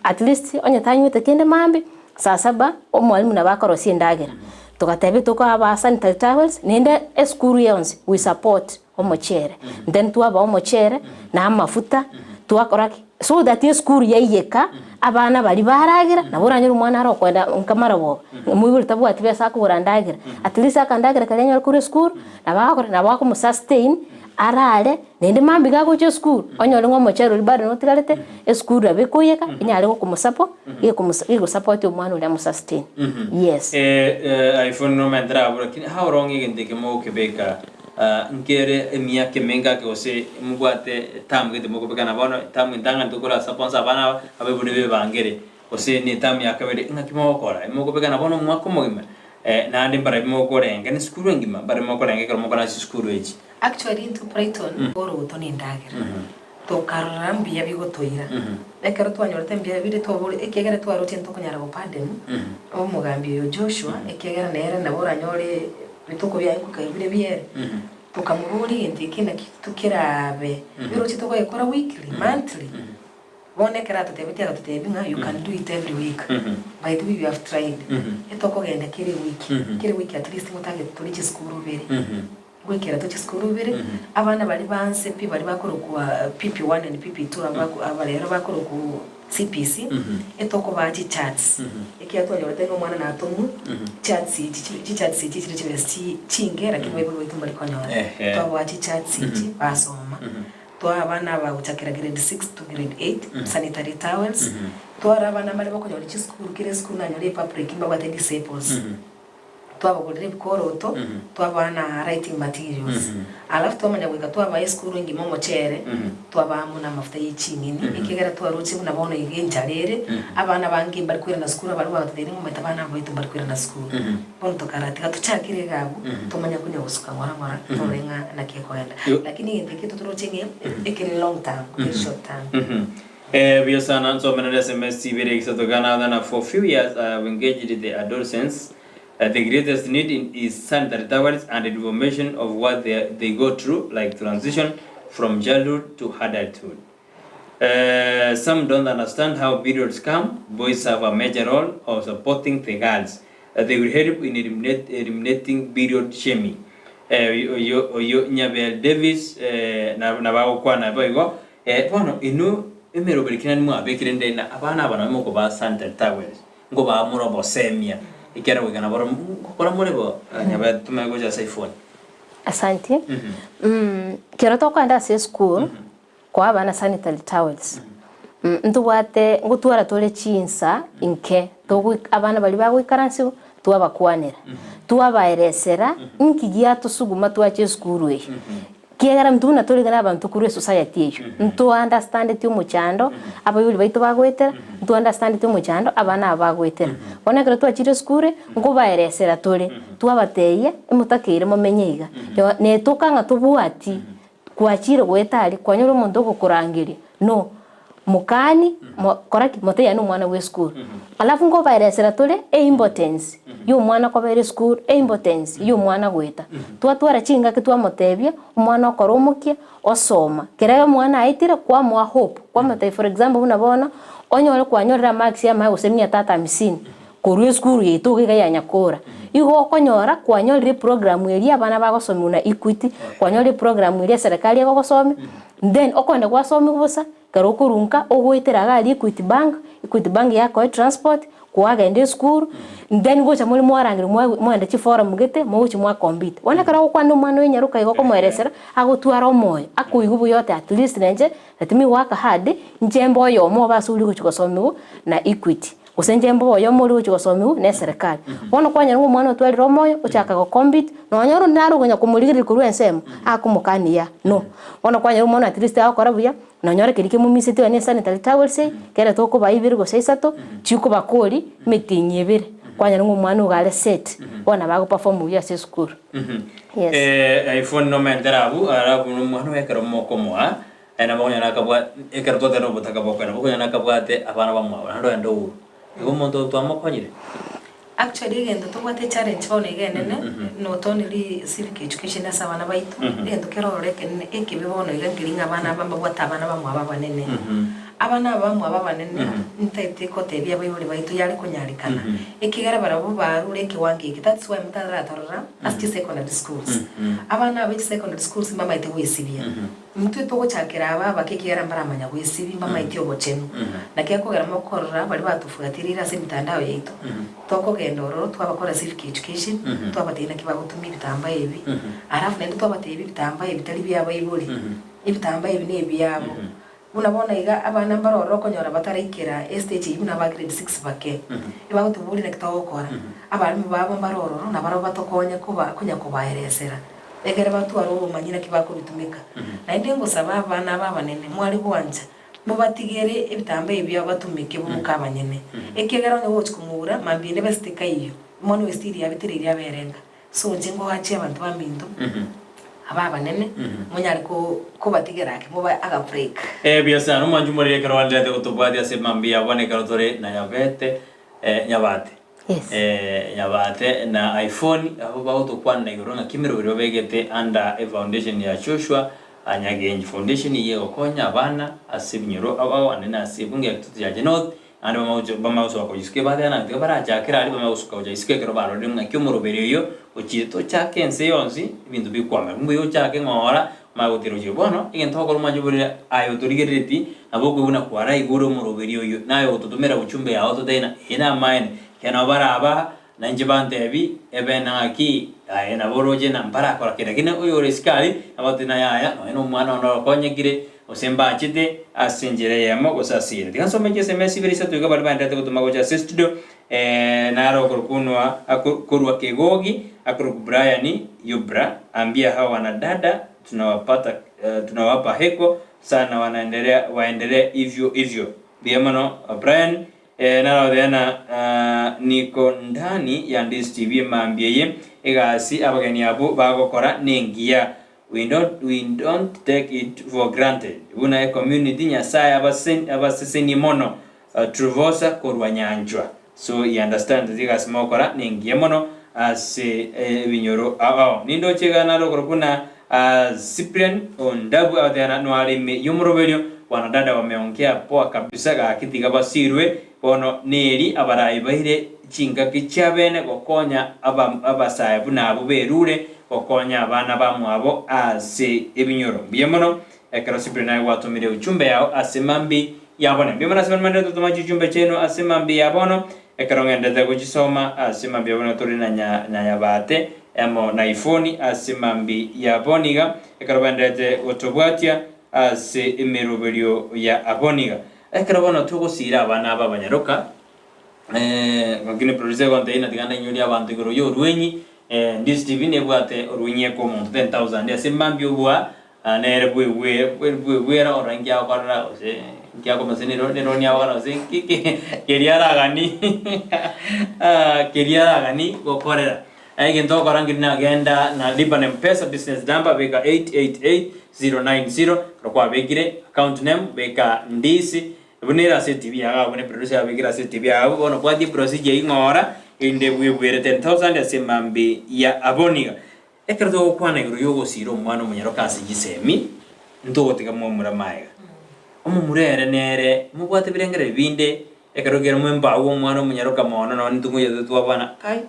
at least onye tanywete kende mambia, saa saba omwalimu nabo akorosia endagera. Togatebia tokabaa sanitary towels, naende esukuru yonsi we support omochere. Then twabaa omochere na amafuta, twakora ki? So that esukuru yaiyeka, abana baria baragera, nabo oranyore omwana are okoenda nka marogoba, omoibori tabwati besa akogora ndagera, at least akandagera karia anyore korwa esukuru, nabo agokora nabo akomosustain, arare. Naende mambia iga agocha esukuru, onyore ng'a omochere oria bado notigarete, esukuru nabo ekoiyeka, enyare gokomosapo, gekomosa gegosupport omwana oria amosustain. Yes. Iphone nomentera abwo lakini how long egento eke mogokebeka nkere emiaka emenge ake gose mobwate term gete mogobeka na bono term entang'ani tokora sponsor abana aba abaibori bebangere gose ne term ya kabere ng'aki mogokora emogobeka na bono omwaka omogima naende mbarabwo mokorenga ne esukuru engima mbarabwo mokorenga ekero mokora ase esukuru echi. Actually intwe Brighton oroto nendagera. Tokarora mbuya bigotoira. Ekero twanyorete mbuya bire twabori ekiagera twaroche ntokonyara gopadeni omogambi oyo Joshua ekiagera nere nabo oranyore rituko biaye nkoka bire biere. Tokamoboria egento eke naki tokerabe biroche togekora weekly, monthly. Bono ekero atotebetie agatotebia ng'a you can do it every week. By the way we have tried. Etokogenda kera ewiki, kera ewiki at least ngotagete tore chisukuru ibere. Goikera tochie sukuru ibere, abana baria ba nse pi baria bakorokwa PP1 and PP2 abako aba rero bakorokwa CPC, etokobaa chicharts, ekiagera twanyorete ng'a omwana natomwa, charts echi chi chicharts echi chire chibesa chi chinke lakini baibori baito mbari konyora. Ehe. Twabaa chicharts echi basoma, twaa abana aba gochakera grade 6 to grade 8, sanitary towels, twara abana mbare bakonyora chisukuru kera esukuru nanyora epublic mbabwate disciples. Twabagorera ebikoroto, twabaa na writing materials. Alafu twamanya goika twabaa esukuru engima omochere, twabaa amo na amafuta ye ching'eni, ekiagera twaroche buna bono iga enchara ere, abana bange mbari koirana sukuru abaria bagototebi ng'a omanyete abana aba baito mbari koirana sukuru. Bono tokarora tiga tochakere iga abwo, tomanye konya gosuka ng'ora ng'ora, torore ng'a naki ekoenda. Lakini egento ekio totoroche ng'a ekere long term, keri short term. Buya sana nsome nare SMS ibere egesato gana than for few years I have engaged the adolescents the greatest need in is sanitary towels and information of what they, they go through like transition from childhood to adulthood. Some don't understand how periods come, boys have a major role of supporting the girls. They will help in eliminate, eliminating period shaming. Oyo oyo Nyabel Davis na nabagokwana boigo Bono inwe emeroberi kera nimwabekire nde na abana aba nabo mokobaa sanitary towels, nkobaa more obosemia, ekiagera goika nabo ngokora more bo nyabae tomanye gocha ase iphone. Asanti. Kero tokoenda ase esukuru koa abana sanitary towels, ntobwate ngotwara tore chinsa inke togoika abana baria bagoikaransiwa twabakwanera, twabaeresera nki giatosuguma twacha esukuru eye. Kiagera intwe buna tore iga nabanto korwa esociety eyio, nto understandeti omochando abaibori baito bagoetera, nto understandeti omochando abana aba bagoetera. Bono ekero twachire esukuru, nkobaeresera tore, twabatebia, emotakeire momenye iga, netoka ng'a tobwati kwachire goeta aria, kwanyora omonto ogokorangeria, no. Mokani, mo, kora ki? Motebia nomwana bw'esukuru. Alafu nkobaeresera tore eimportance y'omwana kobera esukuru, eimportance y'omwana goeta. Twatwara chingaki twamotebia, omwana okora omokia, osoma. Kera omwana aetire, kwamoa hope, kwamotebia for example buna bono, onyore kwanyorire amarks amaya gose mia tatu hamsini, korwa esukuru yaito iga iga ya Nyakora. Igo okonyora kwanyorire eprogram eria abana bagosomiwa na Equity, kwanyorire eprogram eria eserekari egogosomia, Then okoenda gwasomiwa bosa, ekero okorunka ogoetera iga aria Equity Bank, Equity Bank yakoe transport, kwagenda esukuru, then gocha more mwarangerwa mwa mwaenda chiforum gete, mogochia mwa compete. Bono ekero ogokwana omwana oyo nyaroka iga okomoeresera, agotwara omoyo, akoigwa buya oti at least nenche let me work hard, inche mbe oyomo obe ase oria ogochia gosomiwa na Equity. Gose inche mbobe oyomo oria ogochia gosomiwa na eserekari. Bono kwanyora ng'a omwana otwarire omoyo, ochaka go compete, nonya ore nare okonya komorigereria korwa ensemo, akomokania yaa, no. Bono kwanyora omwana at least agokora buya, nonyore keria kemomiseti onye ne sanitary towels eye, kere tokobaa ibere gose isato, chikobakori emetienyi ebere, kwanyora ng'a omwana ogo are set, bono nabo ago perform buya ase esukuru. Yes. Iphone nomentere abwo, alafu nomwana oye ekero mokomoa, Aye nabo okonyora nakabwa ekero twateba nobotaka bokoera, nabo okonyora nakabwate abana bamwabo naende ogende ouru. Igo omonto oyo twamokonyire. Actually egento tobwate echallenge bono iga enene, not only civic education ase abana baito, egento kere ororo ekenene ekebe bono iga nkeri ng'a abana aba mbabwate abana bamwabo abanene. Abana aba bamwabo abanene, ntaete kotebia abaibori baito yare konyarekana, ekiagera barabwo barure ekewango eke, that's why motaratorora ase chisecondary schools. Abana aba be chisecondary schools mbamaete goesibia. Intwe togochakera aba abake ekiagera mbaramanya gwesibia, mbamaeti obochenu. Naki akogera mokorora baria batofuatireire ase emitandao yaito, tokogenda ororo twabakora civic education, twabatebia naki bagotumia ebitambaa ebi, alafu naende twabatebia ebitambaa ebi tari biabaibori, ebitambaa ebi nebiabo. Buna bono iga abana mbare ororo okonyora bataraikera estage eyio buna aba grade six bake, ebagotoboria naki togokora, abalimu babo mbare ororo nabarabwo batokonye koba konya kobaeresera. Ekero batwara obomanyi naki bakobitumeka. Naende ngosaba abana aba abanene, mware gwancha, mobatigere ebitambaa ebio batumeke boka abanyene. Ekiagera onye gochia komoura, mambia ende besite kaiyo, omwana oyo still yabetereirie aberenga. So inche ngoachie abanto baminto, Aba abanene, monyare kobatigera ake mobae aga break. Ebiya sana omwanchi omoriri ekero gwancherete gotobwatia ase mambia abwo ekero tore na Yabete Nyabate Yes. Nyabate na Ifoni abwo bagotokwanera igoro ng'aki emeroberi babegete under efoundation ya Joshua Nyagenchi foundation eyio egokonya abana ase ebinyoro ao ao ande na ase ebunge ya Kitutu Chache North Naende bamanye gosoka gochia isiko, ebateeba ng'a tiga barachakere aria, bamanye gosoka gochia isiko ekero barorire ng'a ki omoroberi oyio ochiete ochake ense yonsi, ebinto bikwama. Mbuya ochake ng'ora, omanye gotira gochia. Bono, egento ogokora omwanche oborere aye otorigerereti, nabo okoigwa buna kwaraigure omoroberi oyio, naye ogototomera ujumbe yao totebie ng'a eye namaene, ekiagera nabo baraba, na inche bantebi, ebe naki, aye nabo oroche ng'a mbarakora kende. Lakini oyore isiko aria, nabo agoteba ng'a yaya, nonya na omwana one okonyekire, Gose mbachete ase enchera eyemo gose ase eyende. Tiga nsome chiSMS ibere isato iga baria baenderete gotoma gocha ase estudio, naro okorokwa korwa Kegogi, akorokwa Brian Yubra, ambia hawa wanadada tunawapata tunawapa heko sana wanaendelea waendelee hivyo hivyo. Mbuya mono Brian, naro tena niko ndani ya Ndisi TV mambia eye, egasi abageni abwo bagokora nengiya. We don't, we don't take it for granted buna e community Nyasaye abase, abasesenie mono uh, Truvosa korwa Nyanchwa. So he understands egasi mogokora nengiya mono ase ebinyoro ao ao. Nindoche iga naro okorokwa buna uh, Cyprian Ondabu agoteba noare ime yomoroberio wanadada wameongea poa kabisa gaki tiga basirwe bono neri abarai baire chingaki chiabene gokonya aba, abasae buna abwo berure Gokonya abana bamwabo ase ebinyoro. Mbuya mono ekero Cyprian naye gwatomire uchumbe yao ase mambi ya bono. Mbuya mono ase baria maenderete gotoma chichumbe chiaino ase mambi ya bono. Ekero ng'enderete gochisoma ase mambi ya bono tore na nya na Nyabate amo na Ifoni ase mambi ya bono iga ekero baenderete gotobwatia ase emeroberio ya abon iga. Ekero bono togosiira abana aba abanyaroka Lakini producer egontebia ng'a tiga ndainyorie abanto igoro ya orwenyi, Ndizi TV nebwate orwenyi eke omonto 10,000 ase mambia obua nere bwegwe bwegwera orore nki agokorera gose nki akomesa nero neroni agokora gose nki ki keria aragani keria aragani gokorera. Egento ogokora nkeri nagenda na lipa na mpesa business number beka 888090 ekero kwabekire account name beka Ndizi Buna ere ase etibi yago abwo ne producer yabekire ase etibi yago bono bwatia eprocedure eyio ng'ora erinde bwebwere 10,000 ase emambi ya aboniga. Ekero togokwana igoro yogosiira omwana omonyaroka ase chisemi ntogotiga momura maega. Omomura ere nere mobwate ebirengererio binde ekero kere mwembau omwana omonyaroka mono nonye intwe ngoyete twabana kai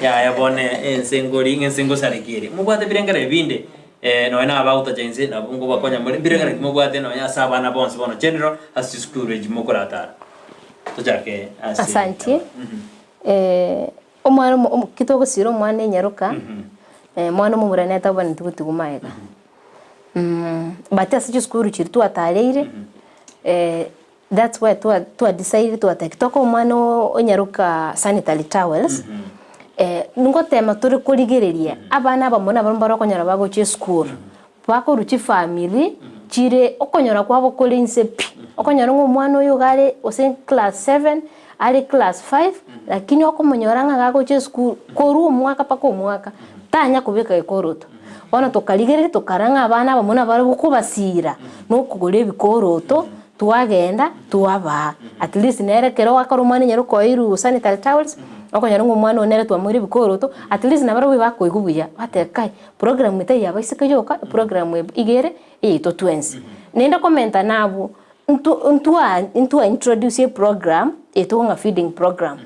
yaya bono ense nkori ense ngosareka ere. Mobwate ebirengererio binde Nonya nabagotacha inse, nabwo nkobakonya more. Mbirengererio ki mobwate nonya ase abana bonsi bono general ase chisukuru echi mokoratara? Tochake ase Asanti. Omwana omo omo ki togosira omwana enyaroka, omwana omomura nere tabwenereti gotigwa magega. But ase chisukuru chiria twatareire, that's why twa twa decide twateba ki tokoa omwana oo onyaroka sanitary towels, ngotema tore korigereria abana abamura nabwo mbare okonyora bagochia esukuru, bakorwa chifamiri chire okonyora kwabo kore inse pi, okonyora ng'a omwana oyo iga are gose class seven, are class five, lakini okomonyora ng'a gagochia esukuru korwa omwaka mpaka omwaka, tanya kobeka gekoroto. Bono tokarigereria tokara ng'a abana aba buna barabwo kobasira, na okogora ebikoroto, twagenda twabaa. At least nere ekero akora omwana enyare koirwa sanitary towels, okonyora ng'a omwana oyo nere twamoire ebikoroto, at least nabarabwo bakoigwa buya, bateba kai, program tari ya abaiseke yoka, eprogram ebe iga ere eyaito twensi. Naende komenta nabwo, nto ntwa ntwa introduce eprogram etogwa ng'a feeding program.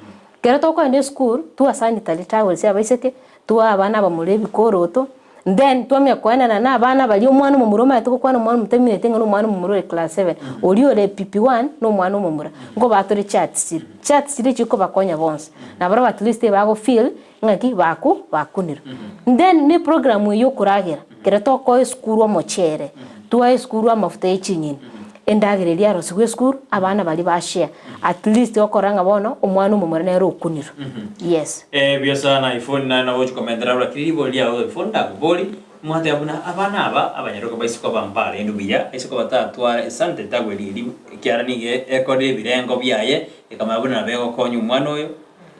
Ekero tokogenda esukuru, twa sanitary towels abaiseke, twaa abana abamura ebikoroto, then twamanya koenana na abana baria omwana omomura omanyete gokwana omwana omotemineti ng'a nomwana omomura ore class seven, oria ore pp one na omwana omomura, nkobaa tore charts chiria. Charts chiria chikobakonya bonsi, nabarabwo at least ebago feel ng'aki baku bakunirwe. Then na eprogram eye ya okoragera, ekero tokoa esukuru omochere, twae esukuru amafuta ya chinyeni, endagera eria yarosiwa esukuru, abana baria ba share, at least okora ng'a bono omwana omomura nere okunirwe, yes. Buya sana ifoni naye nabo ochi komentera lakini ribori riao ifoni ndakobori mwateba buna abana aba abanyaroka baise koba mbarende buya aise koba tatwara esante tagweri eri ekiara nigo ekorire ebirengo biaye ekamanya buna nabo egokonya omwana oyo.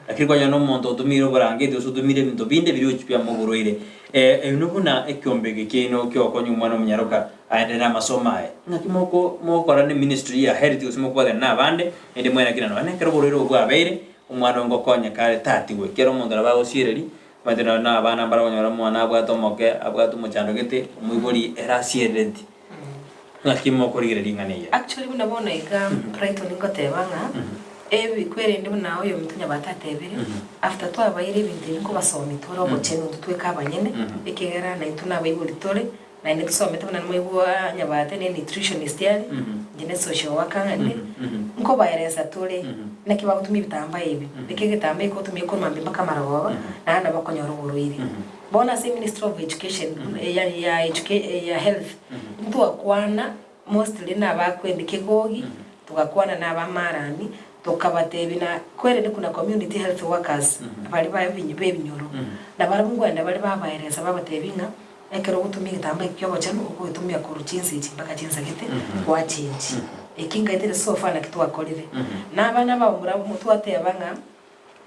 Lakini kwanyora na omonto otumire oborangeti gose otumire ebinto binde biria ochi biama oborwaire. Inwe buna ekiombe eke kiaino kiokonya omwana omonyaroka aenderere amasomo aye, ng'aki moko mogokora ne ministry ya health gose mokobwatana na abande naende mwenakina nonya na ekero oborwaire obo bwabeire, omwana oyo ngokonyeka are tatigwe. Ekero omonto nabo agosiereri, omanyete nonya na abana mbare okonyora omwana abwate omoke, abwate omochando gete, omoibori ere asierereti. Ng'aki mokorigereria ring'ana eye? Actually buna bono iga Brighton ngoteba ng'a ebi kwerende buna oyominto Nyabate atebire, after twabaire ebinto ebi nkobasomia tore obochenu intwe tweka abanyene, ekiagera naintwe nabaibori tore, naende tusomete buna namoigwa Nyabate ne nutritionist are, inche ne social worker ng'ende, nkobaeresa tore naki bagotumia ebitambaa ebi, naki egetambaa eke ogotumia korwa mambia mpaka amarogoba, naende nabo okonyora oborwaire. Bono ase Ministry of Education ya ya educa ya health, ntwakwana mostly na abakwende kegogi, togakwana na abamarani, tokabatebia na kwerende kuna community health workers baria ba ebinyo ba ebinyoro, na barabwo nkoenda bare babaeresa babatebia ng'a ekero ogotumia egetambaa eke kia obochenu, ogoetumia korwa chinsa echi mpaka chinsa gete, gwachengi. Eki nkaetire so far naki twakorire. Na abana abamura twateba ng'a.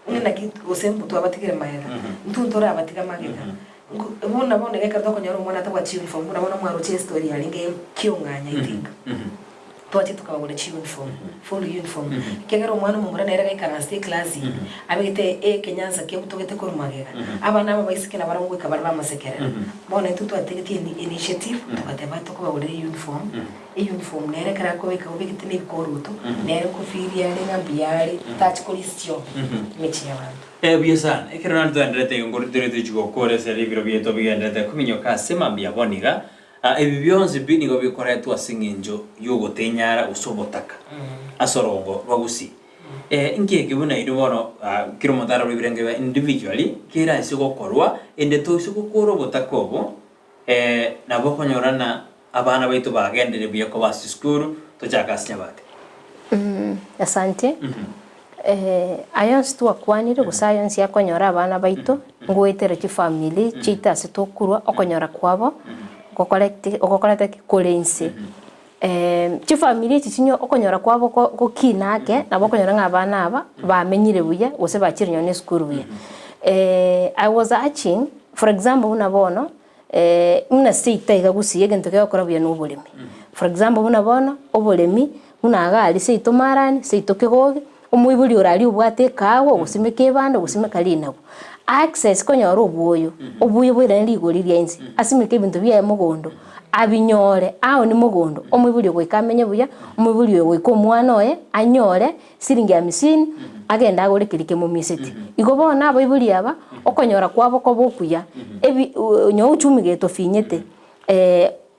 Ng'a naki gose twabatigire magega, intwe ntorabatiga magega. Nko buna bono iga ekero tokonyora omwana atabwati chiuniform, buna bono mwaroche estory yarenge kiong'anya I think. Twachia tokabagorera chiuniform, full uniform, ekiagera omwana omomura nere gaikaransete eclass ime, abegete ekenyansa kiabutogete korwa magega, abana aba abaiseke nabarabwo goika bare bamosekerera. Bono intwe twategetie initiative, togateba tokobagorera euniform, Eyunifomu nere ekero akobeka obegete na ebikoroto, nere nkofiiria are ng'a mbuya are, tachi korisio emechie y'abanto. Buya sana. Ekero naende twaenderete iga nkoro tore tochia gokora ase ebiro biaito bigenderete kominyoka ase mambia bono iga, ebi bionsi pi nigo bikoretwa ase eng'encho y'ogotenyara gose obotaka ase orogongo rwa Gusii. Inki eke buna inwe bono kera omonto ararue ebirenge biaye individually, kere ase gokorwa, ende toise gokora obotaka obo, Nabo okonyora ng'a abana baito bagenderire buya koba ase chisukuru, tochake ase Nyabate. Asante. Aya onsi twakwanire gose aya onsi akonyora abana baito, ngoetera chifamiri chiaito ase tokorwa, okonyora kwabo gokoreti ogokorete ki? Kore inse. Chifamiri echi chinyo okonyora kwabo ko gokina ake, nabo okonyora ng'a abana aba bamenyire buya gose bachire nonye na esukuru buya. I was urging, for example buna bono, buna seito iga gusii egento kegokora buya na oboremi. For example buna bono, oboremi, buna iga aria seito marani, seito kegogi, omoibori ore aria obwate ekahawa, ogosimeka ebando, ogosimeka rinagu, access konyora obwoyo, obuya boirane rigori ria inse, asimeke ebinto biaye mogondo, abinyore aoni mogondo, omoibori oyo goika amenye buya, omoibori oyo goika omwana oye anyore siringi hamisini, agende agore keria kemomiseti. Igo bono abaibori aba, okonyora kwabo kobe okuya, ebi onye uchumi getofinyete.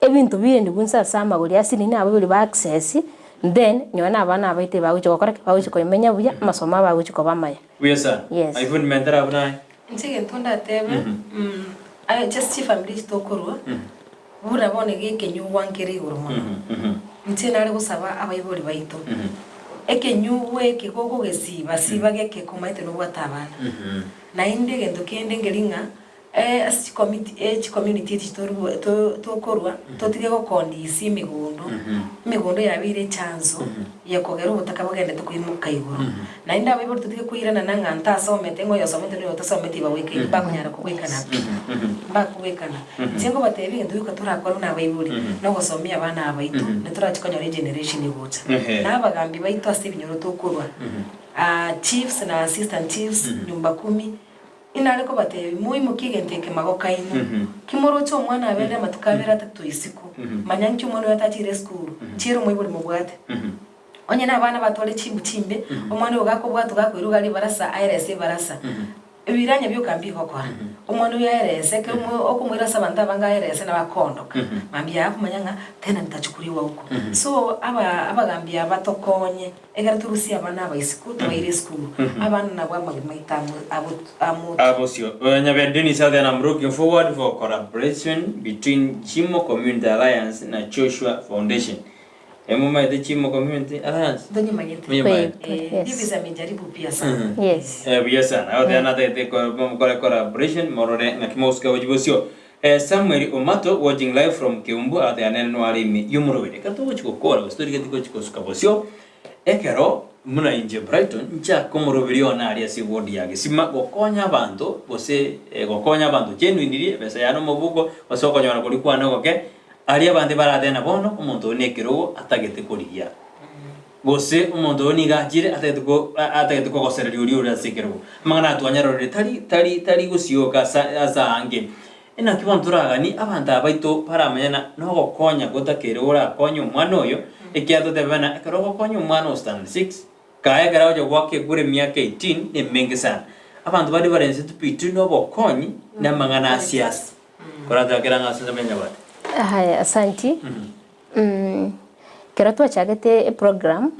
Ebinto birende bwonsi ase amagori a siri na abaibori ba access, then nonye na abana abaito bagochia gokora ki? Bagochia komenya buya, amasomo abo agochia koba amaya. Buya sana. Yes. Aye fundi mentera abwo naye. Inche egento ndatebe, aye just chifamiri echi tokorwa, buna bono iga ekenyugwa nkere igoro mono. Inche nare gosaba abaibori baito, ekenyugwa eke gokogesiba, siba geke komaete nobwate abana. Naende egento kende nkeri ng'a. Ase chikomiti chicommunity echi torwa to tokorwa, totige gokondisia emegondo, emegondo yabeire echanzo ya kogera obotaka bogendete koimoka igoro. Naende abaibori totige koiranana ng'a ntasomete ng'a oyosomete na oyotasometi bagwekaine mbakonyara kogwekana pi, mbakogwekana. Inche nkobatebia egento gioka torakore buna abaibori, na ogosomia abana aba baito, natorachi konyora egeneration egocha. Na abagambi baito ase ebinyoro tokorwa, chiefs na assistant chiefs, nyumba kumi. Inare kobateebia, Moimokie egento eke magoko aino. Ki moroche omwana aberire amatuko abere atato isiko, manya nki omwana oyo atachire esukuru, chiira omoibori mobwate. Onye nabana batware chimbu chimbe, omwana oyo gakobwatwa gakoirwa iga ribarasa aerese ebarasa. Ebiranya bioka mbigokora. Omwana oyo aerese, ekero okomoira ase abanto abange aerese nabo akoondoka. Mambia akomanya ng'a tena nitachukuliwa huko. So aba abagambi aba tokonye. Ekero torusia abana aba isiko, tobaire esukuru, abana nabwo amagima aito amo amo. Abosio. Nyabere Dennis Southern I'm looking forward for collaboration between Chimo Community Alliance na Joshua Foundation. Emomaete Chimo Community Alliance? Ntonyemanyete. Monyemanyete. Eh, Yes. Davis amejaribu pia sana. Yes. Eh, buya sana. Agotebi natagete ko- mokore collaboration morore ng'aki mogosuka gochia bosio. Samuel Omato watching live from Keumbu agateba nere noare ime y'omorwaire. Ekero togochi gokora gose torigeti gochi gosuka bosio ekero. Buna inche Brighton, nchake omoroberi one aria ase eward ya Gesima gokonya abanto gose gokonya abanto genuinely ebesa yane omobuko gose okonyora koria kwane ogoke, aria abanto baratene bono omonto oyo nekerogo atagete korigia. Gose omonto oyo nigo achire atagete ko atagete kogosereria oria ore ase ekerogo. Amang'ana aya twanyarorire tari tari tari gosioka ase ase aange. Inaki bono toraganie abanto aba baito baramanye ng'a nogokonya gotakeire orakonye omwana oyo, ekiagera totebe ng'a ekero ogokonya omwana o standard six, kaye ekero agocha goaka ekura emiaka eighteen nemenge sana. Abanto ba difference between obokonyi na amang'ana a siasa. Korachakera ng'a ase ensemo ya Nyabate. Haya, asanti. Ekero twachagete eprogram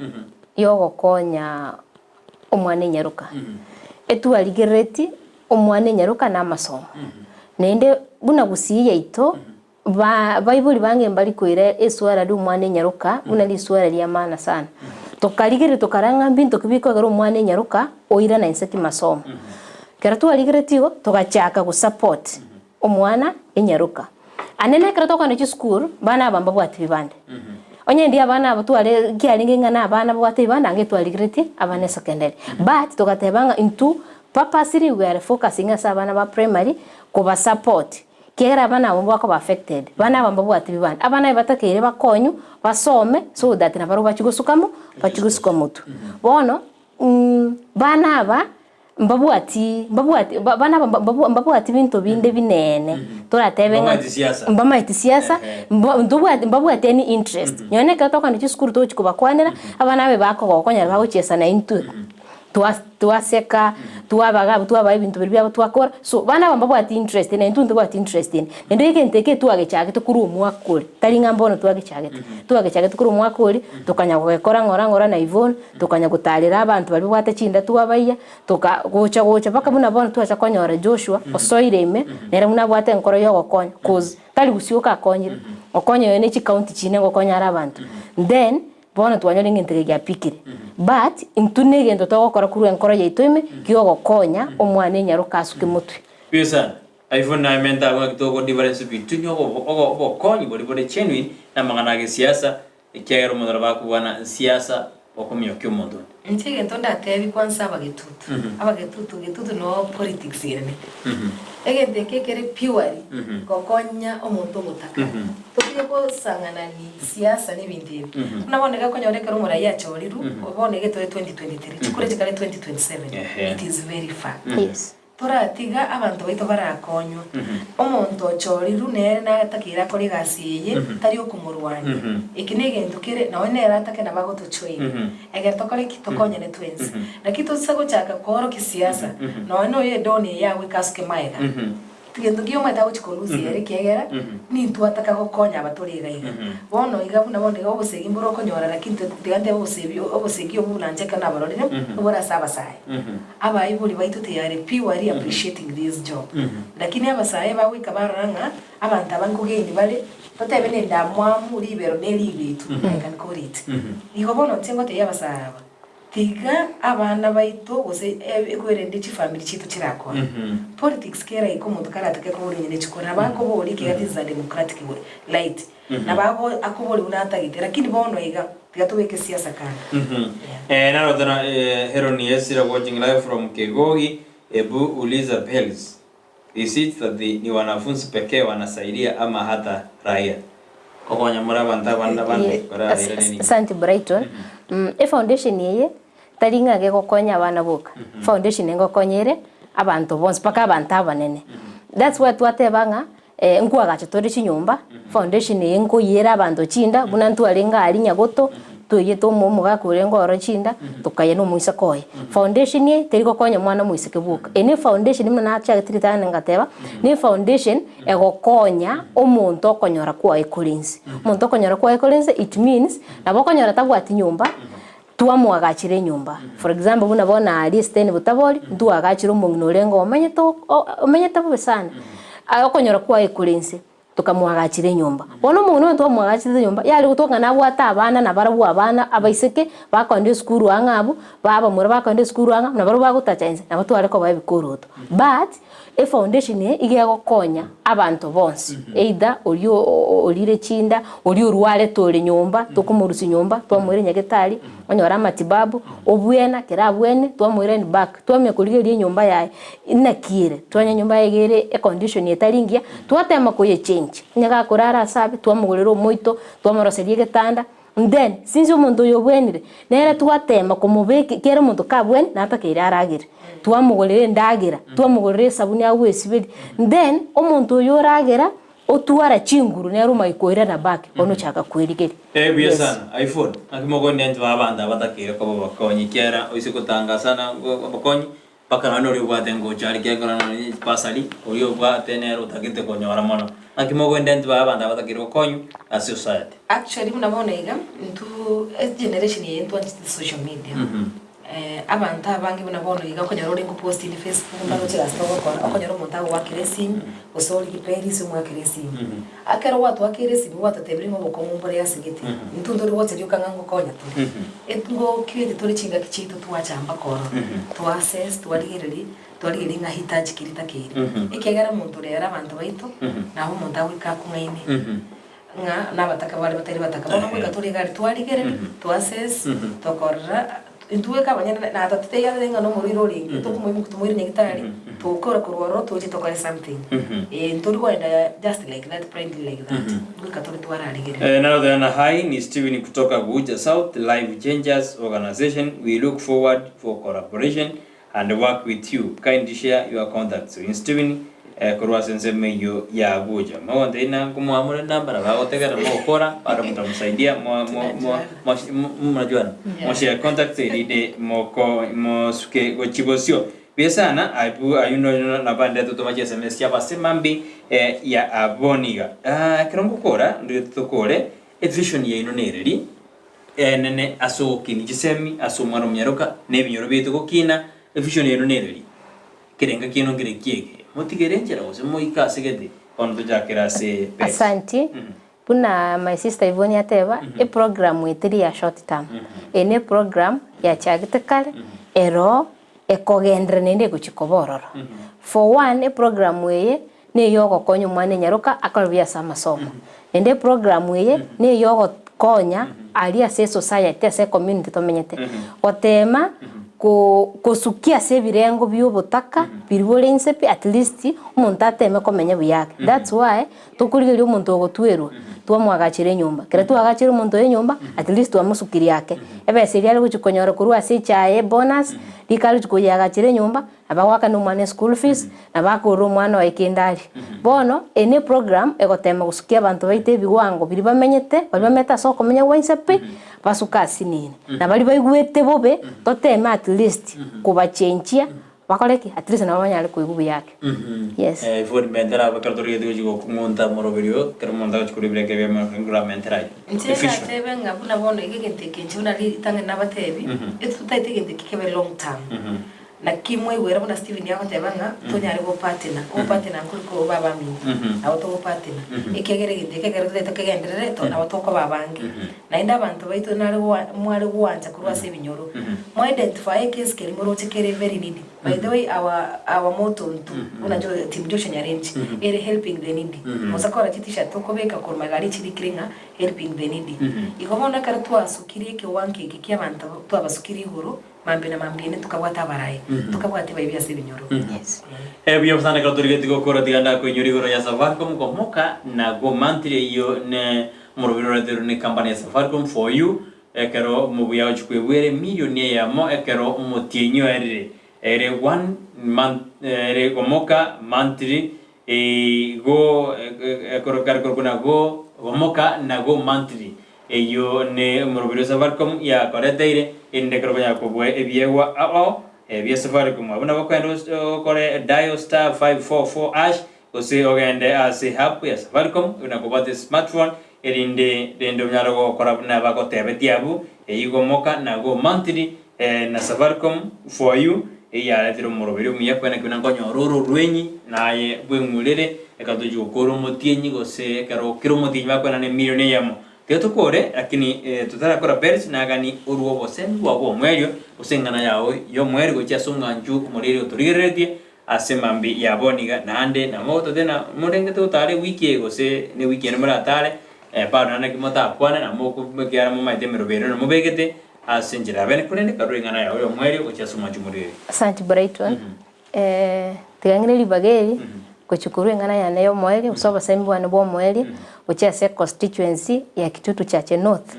yogokonya omwana enyaroka, etwarigerereti omwana enyaroka na amasomo. Naende buna gusii yaito, ba baibori bange mbari koira esuara ria omwana enyaroka buna risuara ria maana sana. Tokarigereria tokarora ng'a mbinto ki bikogera omwana enyaroka oirana inse kimasomo. Ekero twarigereretie igo, togachaka gosupport omwana enyaroka. Ande nekero tokogenda chisukuru, bana aba mbabwati bibande. Onye ndi abana aba tware kiarenge ng'a na abana babwate ebibande ange twarigeretie abana esecondary. But togateba ng'a intwe purposely we are focusing ase abana ba primary koba support kiagera abana abwo mbakoba affected. Bana aba mbabwati bibande, abana aye batakeire bakonywe basome so that nabarobwo bachie gosuka mo bachie gosuka motwe. Bono bana aba Mbabwati, mbabwati, ba- bana aba mba- mbabwati binto binde bineene, toratebe ng'a Mbamaeti siasa. mbamaeti siasa, Ehe. mba ntobwati mbabwati any interest. Nonye na ekero tokogenda chisukuru togochia kobakwanera, abana abe bakogoka onyore bagochiesa na intwe, twas twaseka, twabaga abwo twabaa ebinto biria biabo twakora, so bana aba mbabwati interest na intwe ntobwati interest ende. Naende egento eke twagechagete korwa omwaka oria, tari ng'a mbono twagechagete, twagechagete korwa omwaka oria, tokanya gokora ng'ora ng'ora na Yvonne, Tokanya gotaarera abanto baria babwate chinda twabaiya, toka gocha gocha mpaka buna bono twacha konyora Joshua osoire ime, nere buna abwate enkoro y'ogokonya cause tari gosioka akonyire, okonya oyo ne chicounty chinde ngokonya are abanto. Then bono twanyora ng'a egento eke giapikire. But intwe na egento togokora korwa enkoro yaito ime, giogokonya omwana enyaroka asuke motwe. Mbuya sana. Ivo naye abwo ng'aki togo difference between ogo ogo obokonyi boria bore genuine na amang'ana a gesiasa Ekiagera omonto nabo akobwana siasa okomiokia omonto onde. Inche egento ndatebi kwanza abagetutu, abagetutu getutu no politics ere. Egento eke ekere purely gokonya omonto omotaka. Totige kosang'anani siasa na ebinto ebi. Buna bono iga okonyora ekero omoraia achorirwe, bono iga tore 2023, chikura chikare 2027, it is very far. Yes. Toratiga abanto baito barakonywa. Omonto ochorirwe nere natakeire akore egasi eye, tari okomorwania. Eki negento kere nonye nere atake nabo agotochoina. Egere tokore ki? Tokonyane twensi. Naki tosa gochaka koorokia siasa, nonye noyo edoni eye agoika asuke magega. Gento ki omanyete agochia korusia ere ekiagera nintwe ataka gokonya aba tore iga iga. Bono iga buna bono iga obosegi mbore okonyora lakini tiga ntebe obosebi obosegi obwo buna inche ekero nabororire, obore ase abasae. Abaibori baito they are purely appreciating this job. Lakini abasae bagoika barora ng'a abanto aba nkogain bare, totebe na endamwamu, ribero ne ribetu, I can call it. Igo bono inche ngotebia abasae aba, tiga abana baito gose ekwerende chifamiri chiaito chirakore. Politics keraika omonto karatake kobora onye ne chikura, nabo akoboria ekiagera this is a democratic right. Nabo akoboria buna atagete, lakini bono iga, tiga tobeke siasa kando. Yeah. Narotana Heron Yesira watching live from Kegogi, ebu uliza Bells. Is it that the ni wanafunzi pekee wanasaidia ama hata raia? Kokonya more abanto abande abande barairane nini. Asante Brighton. Efoundation eye tari ng'a gegokonya abana boka. Foundation eye ngokonya ere abanto bonsi mpaka abanto abanene. That's why twateba ng'a Nkoagacha tore chinyomba, foundation eye nkoiyere abanto chinda, buna ntwarenge aria nyagoto, toiyete omo omogaka orenge ororo chinda, tokaya na omoiseke oye. Foundation eye teri gokonya omwana omoiseke bwoka, eye ne foundation buna nachagete ritang'ani ngateba, ne foundation egokonya omonto okonyora kwaye kore inse. Omonto okonyora kwaye kore inse it means, nabo okonyora tabwati nyomba, twamoagachire enyomba. For example buna bono aria Sten Butabori, ntwaagachire omong'ina orenge omenyete omenyete bobe sana, aye okonyora kwaye kore inse, tokamoagachera enyomba. Bono omong'ina oyo twamoagachete enyomba, yare gotoka ng'a nabwate abana nabarabwo abana abaiseke, bakoenda esukuru ang'e abwo, babamura bakoenda esukuru ang'e, nabarabwo bagotacha inse, nabo tware kobaa ebikoroto. But. Efoundation eye iga egokonya abanto bonsi, either oria orire chinda, oria orwarete ore nyomba, tokomorusia nyomba twamoira nyagetari, onyore amatibabu, obwena kera abwene twamoira in back, twamanya korigereria enyomba yaye naki ere, twamanya enyomba yaye iga ere econdition etari engiya, twatema koyechange, onye gakorara ase abe twamogorera omoito, twamoroseria egetanda. Then, since omonto oyo obwenire, nere twatema komobeka kera omonto kabwene natakeire aragere, twamogorera endagera, twamogorera esabuni agwesiberia, then omonto oyo oragera, otwara chinguru nere omanye koirana back bono ochaka kwerigeria. Eh buya Yes. sana iPhone naki mokondi intwe abanto abatakeire koba abakonyi ekiagera oise gotangasana ngo obokonyi Mpaka nonya noria obwate ngocha aria kiagera nonya chibasari, oria obwate nere otagete konyora mono. Naki mogende intwe babe abanto abatakeire gokonywa ase society. Actually buna bono iga, intwe egeneration eye ntwanchete social media. Abanto abange buna bono iga okonyora ore ngopost inde facebook mbaroche egasi togokora, okonyora omonto agoakera esimi, gose origie Paris omoakere esimi. Ekero gwatoakeire esimi gwatotebirie ng'a obokong'u mbore ase gete, intwe ntori gocha rioka ng'a ngokonya tore. Ngo create tore chingaki chiaito twacha mpaka ororo, twa assess, twarigereria, twarigereria ng'a hitaji ki ritakeire. Ekiagera omonto rero abanto baito, nabo omonto agoika akong'aine, ng'a nabataka bare batari bataka. Bono ngoika tore iga aria twarigereria, twa assess, tokorora. Intwe abanyene na tototeiganete ng'a nomorwaire orenge, tokomoimokia tomoire nyagetari, tokora korwa ororo toche tokore something. Eh, ntori koenda just like that blindly like that. Goika tore twararigereria. Eh, Northern High ni Steven kutoka Guja South Life Changers Organization. We look forward for collaboration and work with you. Kindly share your contacts. Oyo Steven eh, korwa ase ensemo eyio ya Guja. Mogontebia ng'a nkomoamore namba nabo agotegerera mogokora bado mtamsaidia mwa mwa mwa mnajuana moshare contacts erinde moko mosuke gochia bosio. Buya sana abwo ayio noyo nabande totoma chiSMS chiabase mambi eh, ya aboniga. Ah, ekero ngokora ndire tokore evision yaino nereri enene ase ogokinia chisemi ase omwana omonyaroka na ebinyoro biaito gokina evision yaino nereri. Ekerengo kiaino nkere kiege motigere enchera gose moike ase gete bono tochakere ase base. Asanti, buna my sister Yvonne ateba, eprogram eye teri ya short term, eye ne eprogram yachagete kare, ero ekogenderera naende egochia koba ororo. For one, eprogram eye neyogokonya omwana enyaroka akore buya ase amasomo, naende eprogram eye neyogokonya aria ase esociety ase ecommunity tomenyete, gotema ko kosukia ase ebirengo bia obotaka biria bore inse pi at least omonto ateme komenya buya ake. That's why tokorigereria omonto ogotwerwa twamoagachera enyomba, ekero twaagachere omonto oyo enyomba at least twamosukirie ake, ebesa eria are gochia konyora korwa ase echae ebonus, rika arochia koyeagachera enyomba. Nabo agoakana omwana eschool fees, nabo akorora omwana oye kende aria. Bono, eye ne eprogram egotema gosukia abanto baito ebiwango biria bamenyete, baria bamenyete ase okomenya gwa inse pi, basuke asinini. Na baria baigwete bobe, toteme at least kobachenchia, bakore ki? At least nabo banyare koigwa buya ake. Yes. Eh, before nimentera abwo ekero torigete gochia gokung'unta omoroberi oyo, ekero omonto agochia korwa ebirengererio biaye mono nkoramentera ayio. Inche Efficient. natebe ng'a buna bono iga egento eke inche buna ritang'ani nabatebi, etotagete egento eke kebe long term. Naki mwaigwera buna Stephen agoteba ng'a tonyare gopatina, ogopatina nkori koba abaminto, nabo togopatina, ekiagera egento eke ekero totaete tokegenderere to nabo tokoba abange. Naende abanto baito nare goa mware goancha korwa ase ebinyoro, mwa identify ekesi keria moroche kere very needy. By the way our our motto intwe buna jo team Joshua Nyarenchi ere helping the needy. Mosa kora chitishirt tokobeka korwa magega aria chirikire ng'a helping the needy. Igo bono ekero twasukirie ekewango eke kia abanto twabasukirie igoro, Mambia na mambia ene tokabwata abaraai, tokabwata ebibe ase ebinyoro. Yes. Ebuya bosa ekero torigeti gokora tiga ndakoinyora igoro ya Safaricom komoka nago monthly eyio ne omoroberi oreterwe ne company ya Safaricom for you ekero omobuya agochia kwebwera emilion eyemo ekero omotienyi oerire ere one month ere gomoka monthly igo ekero kare korokwa nago gomoka nago monthly Eyio nemoroberi o Safaricom yakoreteire, erinde ekero okonyara kobua ebiegwa ao bia Safaricom. Abwo nabo okogenda okore dial star 544 hash gose ogende ase app ya Safaricom na kobwate smartphone erinde rende onyare gokora buna bagotebetie abwo, eyio gomoka na go monthly na Safaricom for you eyaretire omoroberi omuya kwene ki buna nkonyora ore orwenyi naye bweng'urere ekero tochia gokora omotienyi gose ekero kera omotienyi bakoenana emilion eyemo. Tiga tokore lakini totarakora bels nagani orwe obosemi bwao bw'omoerio gose eng'ana yao y'omoerio gochia ase omwancho omoriri otorigereretie. ase mambi ya bono iga, naende nabo tote na morengete gotara ewiki eye gose ne ewiki ende moratare, bado naende naki motakwane na mokobekeana momaete emerobo ere namobegete ase enchera ya bene, korende karue ring'ana yao y'omoerio gochia ase omwancho omorweri. Asante Brighton. Tiga ng'ire ribaga eri gochia korwa eng'ana yane y'omoerio gose obosemi bwane bw'omoerio gochia ase econstituency ya Kitutu Chache North.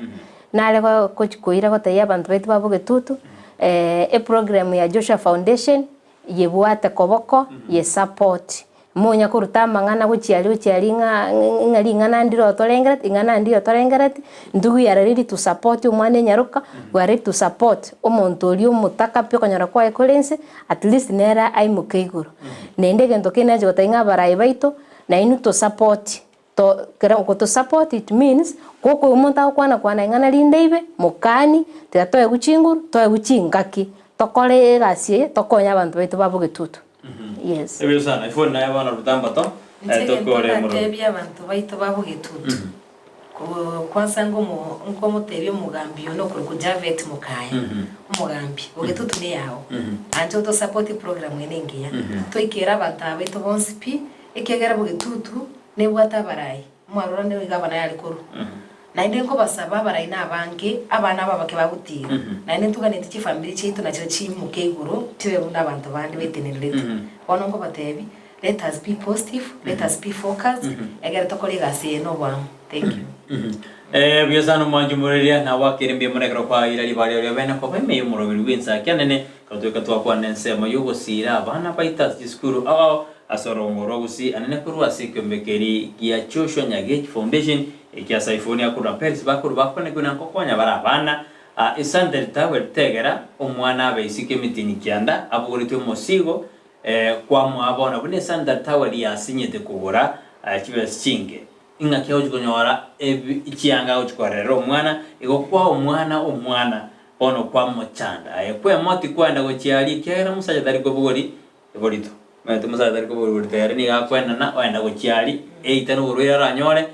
Nare gochia koira gotebia abanto baito ba Bogetutu, eprogram ya Joshua Foundation yebwate koboko ye support. Monya koruta amang'ana gochia aria gochia aria ng'a ng'a ring'ana ndire otorengereti, ing'ana ndire otorengereti, intwe we are ready to support omwana enyaroka, we are ready to support omonto oria omotaka pi okonyora kwaye kore inse, at least nere aimoke igoro. Naende egento kende nache gotebia ng'a abarai baito, nainwe tosupport to kera ogotosupport it means, gokoigwa omonto agokwana kwana ing'ana rinde ibe, mokani, tiga toegwe chinguru, toegwe chingaki, tokore egasi eye, tokonye abanto baito ba bogetutu. Yes. Ebuya sana, ifoni naye bono ruta mbato, Inche egento tokore mororo. ndatebie abanto baito ba bogetutu, ko- kwansa ngomo nkomotebia omogambi one okorokwa Javet Mokaya, omogambi, bogetutu neyao, anche otosupport eprogram eye nengiya, toikere abanto aba baito bonsi pi, ekiagera bogetutu nebwate abarai, omwarora nigo iga abana yare korwa. Naende nkobasaba abarai na abange, abana aba abake bagotiga, naende ntoganeti chifamiri chiaito nachio chiimoke igoro chibe buna abanto bande betenenerete. Bono nkobatebi, let us be positive, let us be focused, egere tokore egasi eye noboamo. Thank you. Buya sana omwanchi omoreria, nagwakire mbuya mono ekero kwaira ribaga riao riabene koba ime y'omoroberi bw'ensa kianene, ekero toika twakwana ensemo y'ogosiira abana baito ase chisukuru ao ao ase orongo rwa Gusii anene korwa ase ekiombe keria gia Joshua Nyagech Foundation Ekia Saifoni akorwa na Perisi bakorwa bakwanekwe na nkokonya bare abana. Aa esante ritagweritegera omwana abe isiko emitini kianda abogoretie omosigo kwamoa bono buna esante ritagweri yasinyete kogora chibesa chinke. Ing'aki agochi konyora ebi chianga agochi korerera omwana igo kwaa omwana omwana bono kwamochanda. Aye kwemoti kwenda gochia aria ekiagera omosacha tari kobogori Oborito. Omanyete omosacha tari kobora oborito ere nigo akoenana oenda gochia aria, eita na oborwaire aranyore,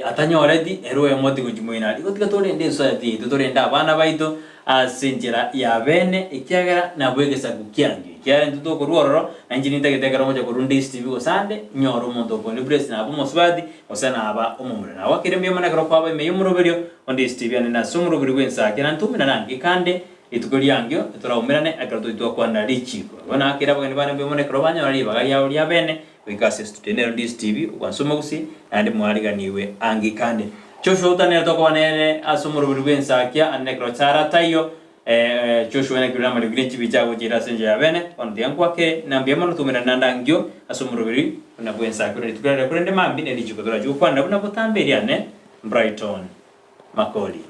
atanyoreti, ere oemoti gochia moino aria. Igo tiga torende esociety yaito, torende abana baito ase enchera ya bene, ekiagera nabwo egesaku kiangio. Ekiagera intwe tokorwa ororo, na inche nintagete ekero ngocha korwa ndistv gose ande, nyore omonto okondi bless naba omosubati, gose naba omomura. Nagwakire mbuya mono ekero kwaba ime y'omoroberio, onde stv ande nase omoroberi bw'ensake, na ntomenane ange kande. Rituko riangio ntoraumerane ekero toitwa gokwanera richiiko. Bono akere abageni bane mbuya mono ekero banyora ribaga riabo ria bene goika ase estudio nero Ndisi TV okwansa omogusii naende mwariganiwe angi kande. Joshua Uta nere tokoba nere ase omoroberi bw'ensakia ande nekero Sarah taiyo Joshua naki ore namariko ne chibicha agochiera ase enchera ya bene bono tiga nkwakere na mbuya mono toumerane naende angio ase omoroberi buna bw'ensakia buna rituko riarero korende mambia ne richiiko torachie gokwanera buna botambe eriane Brighton Makori.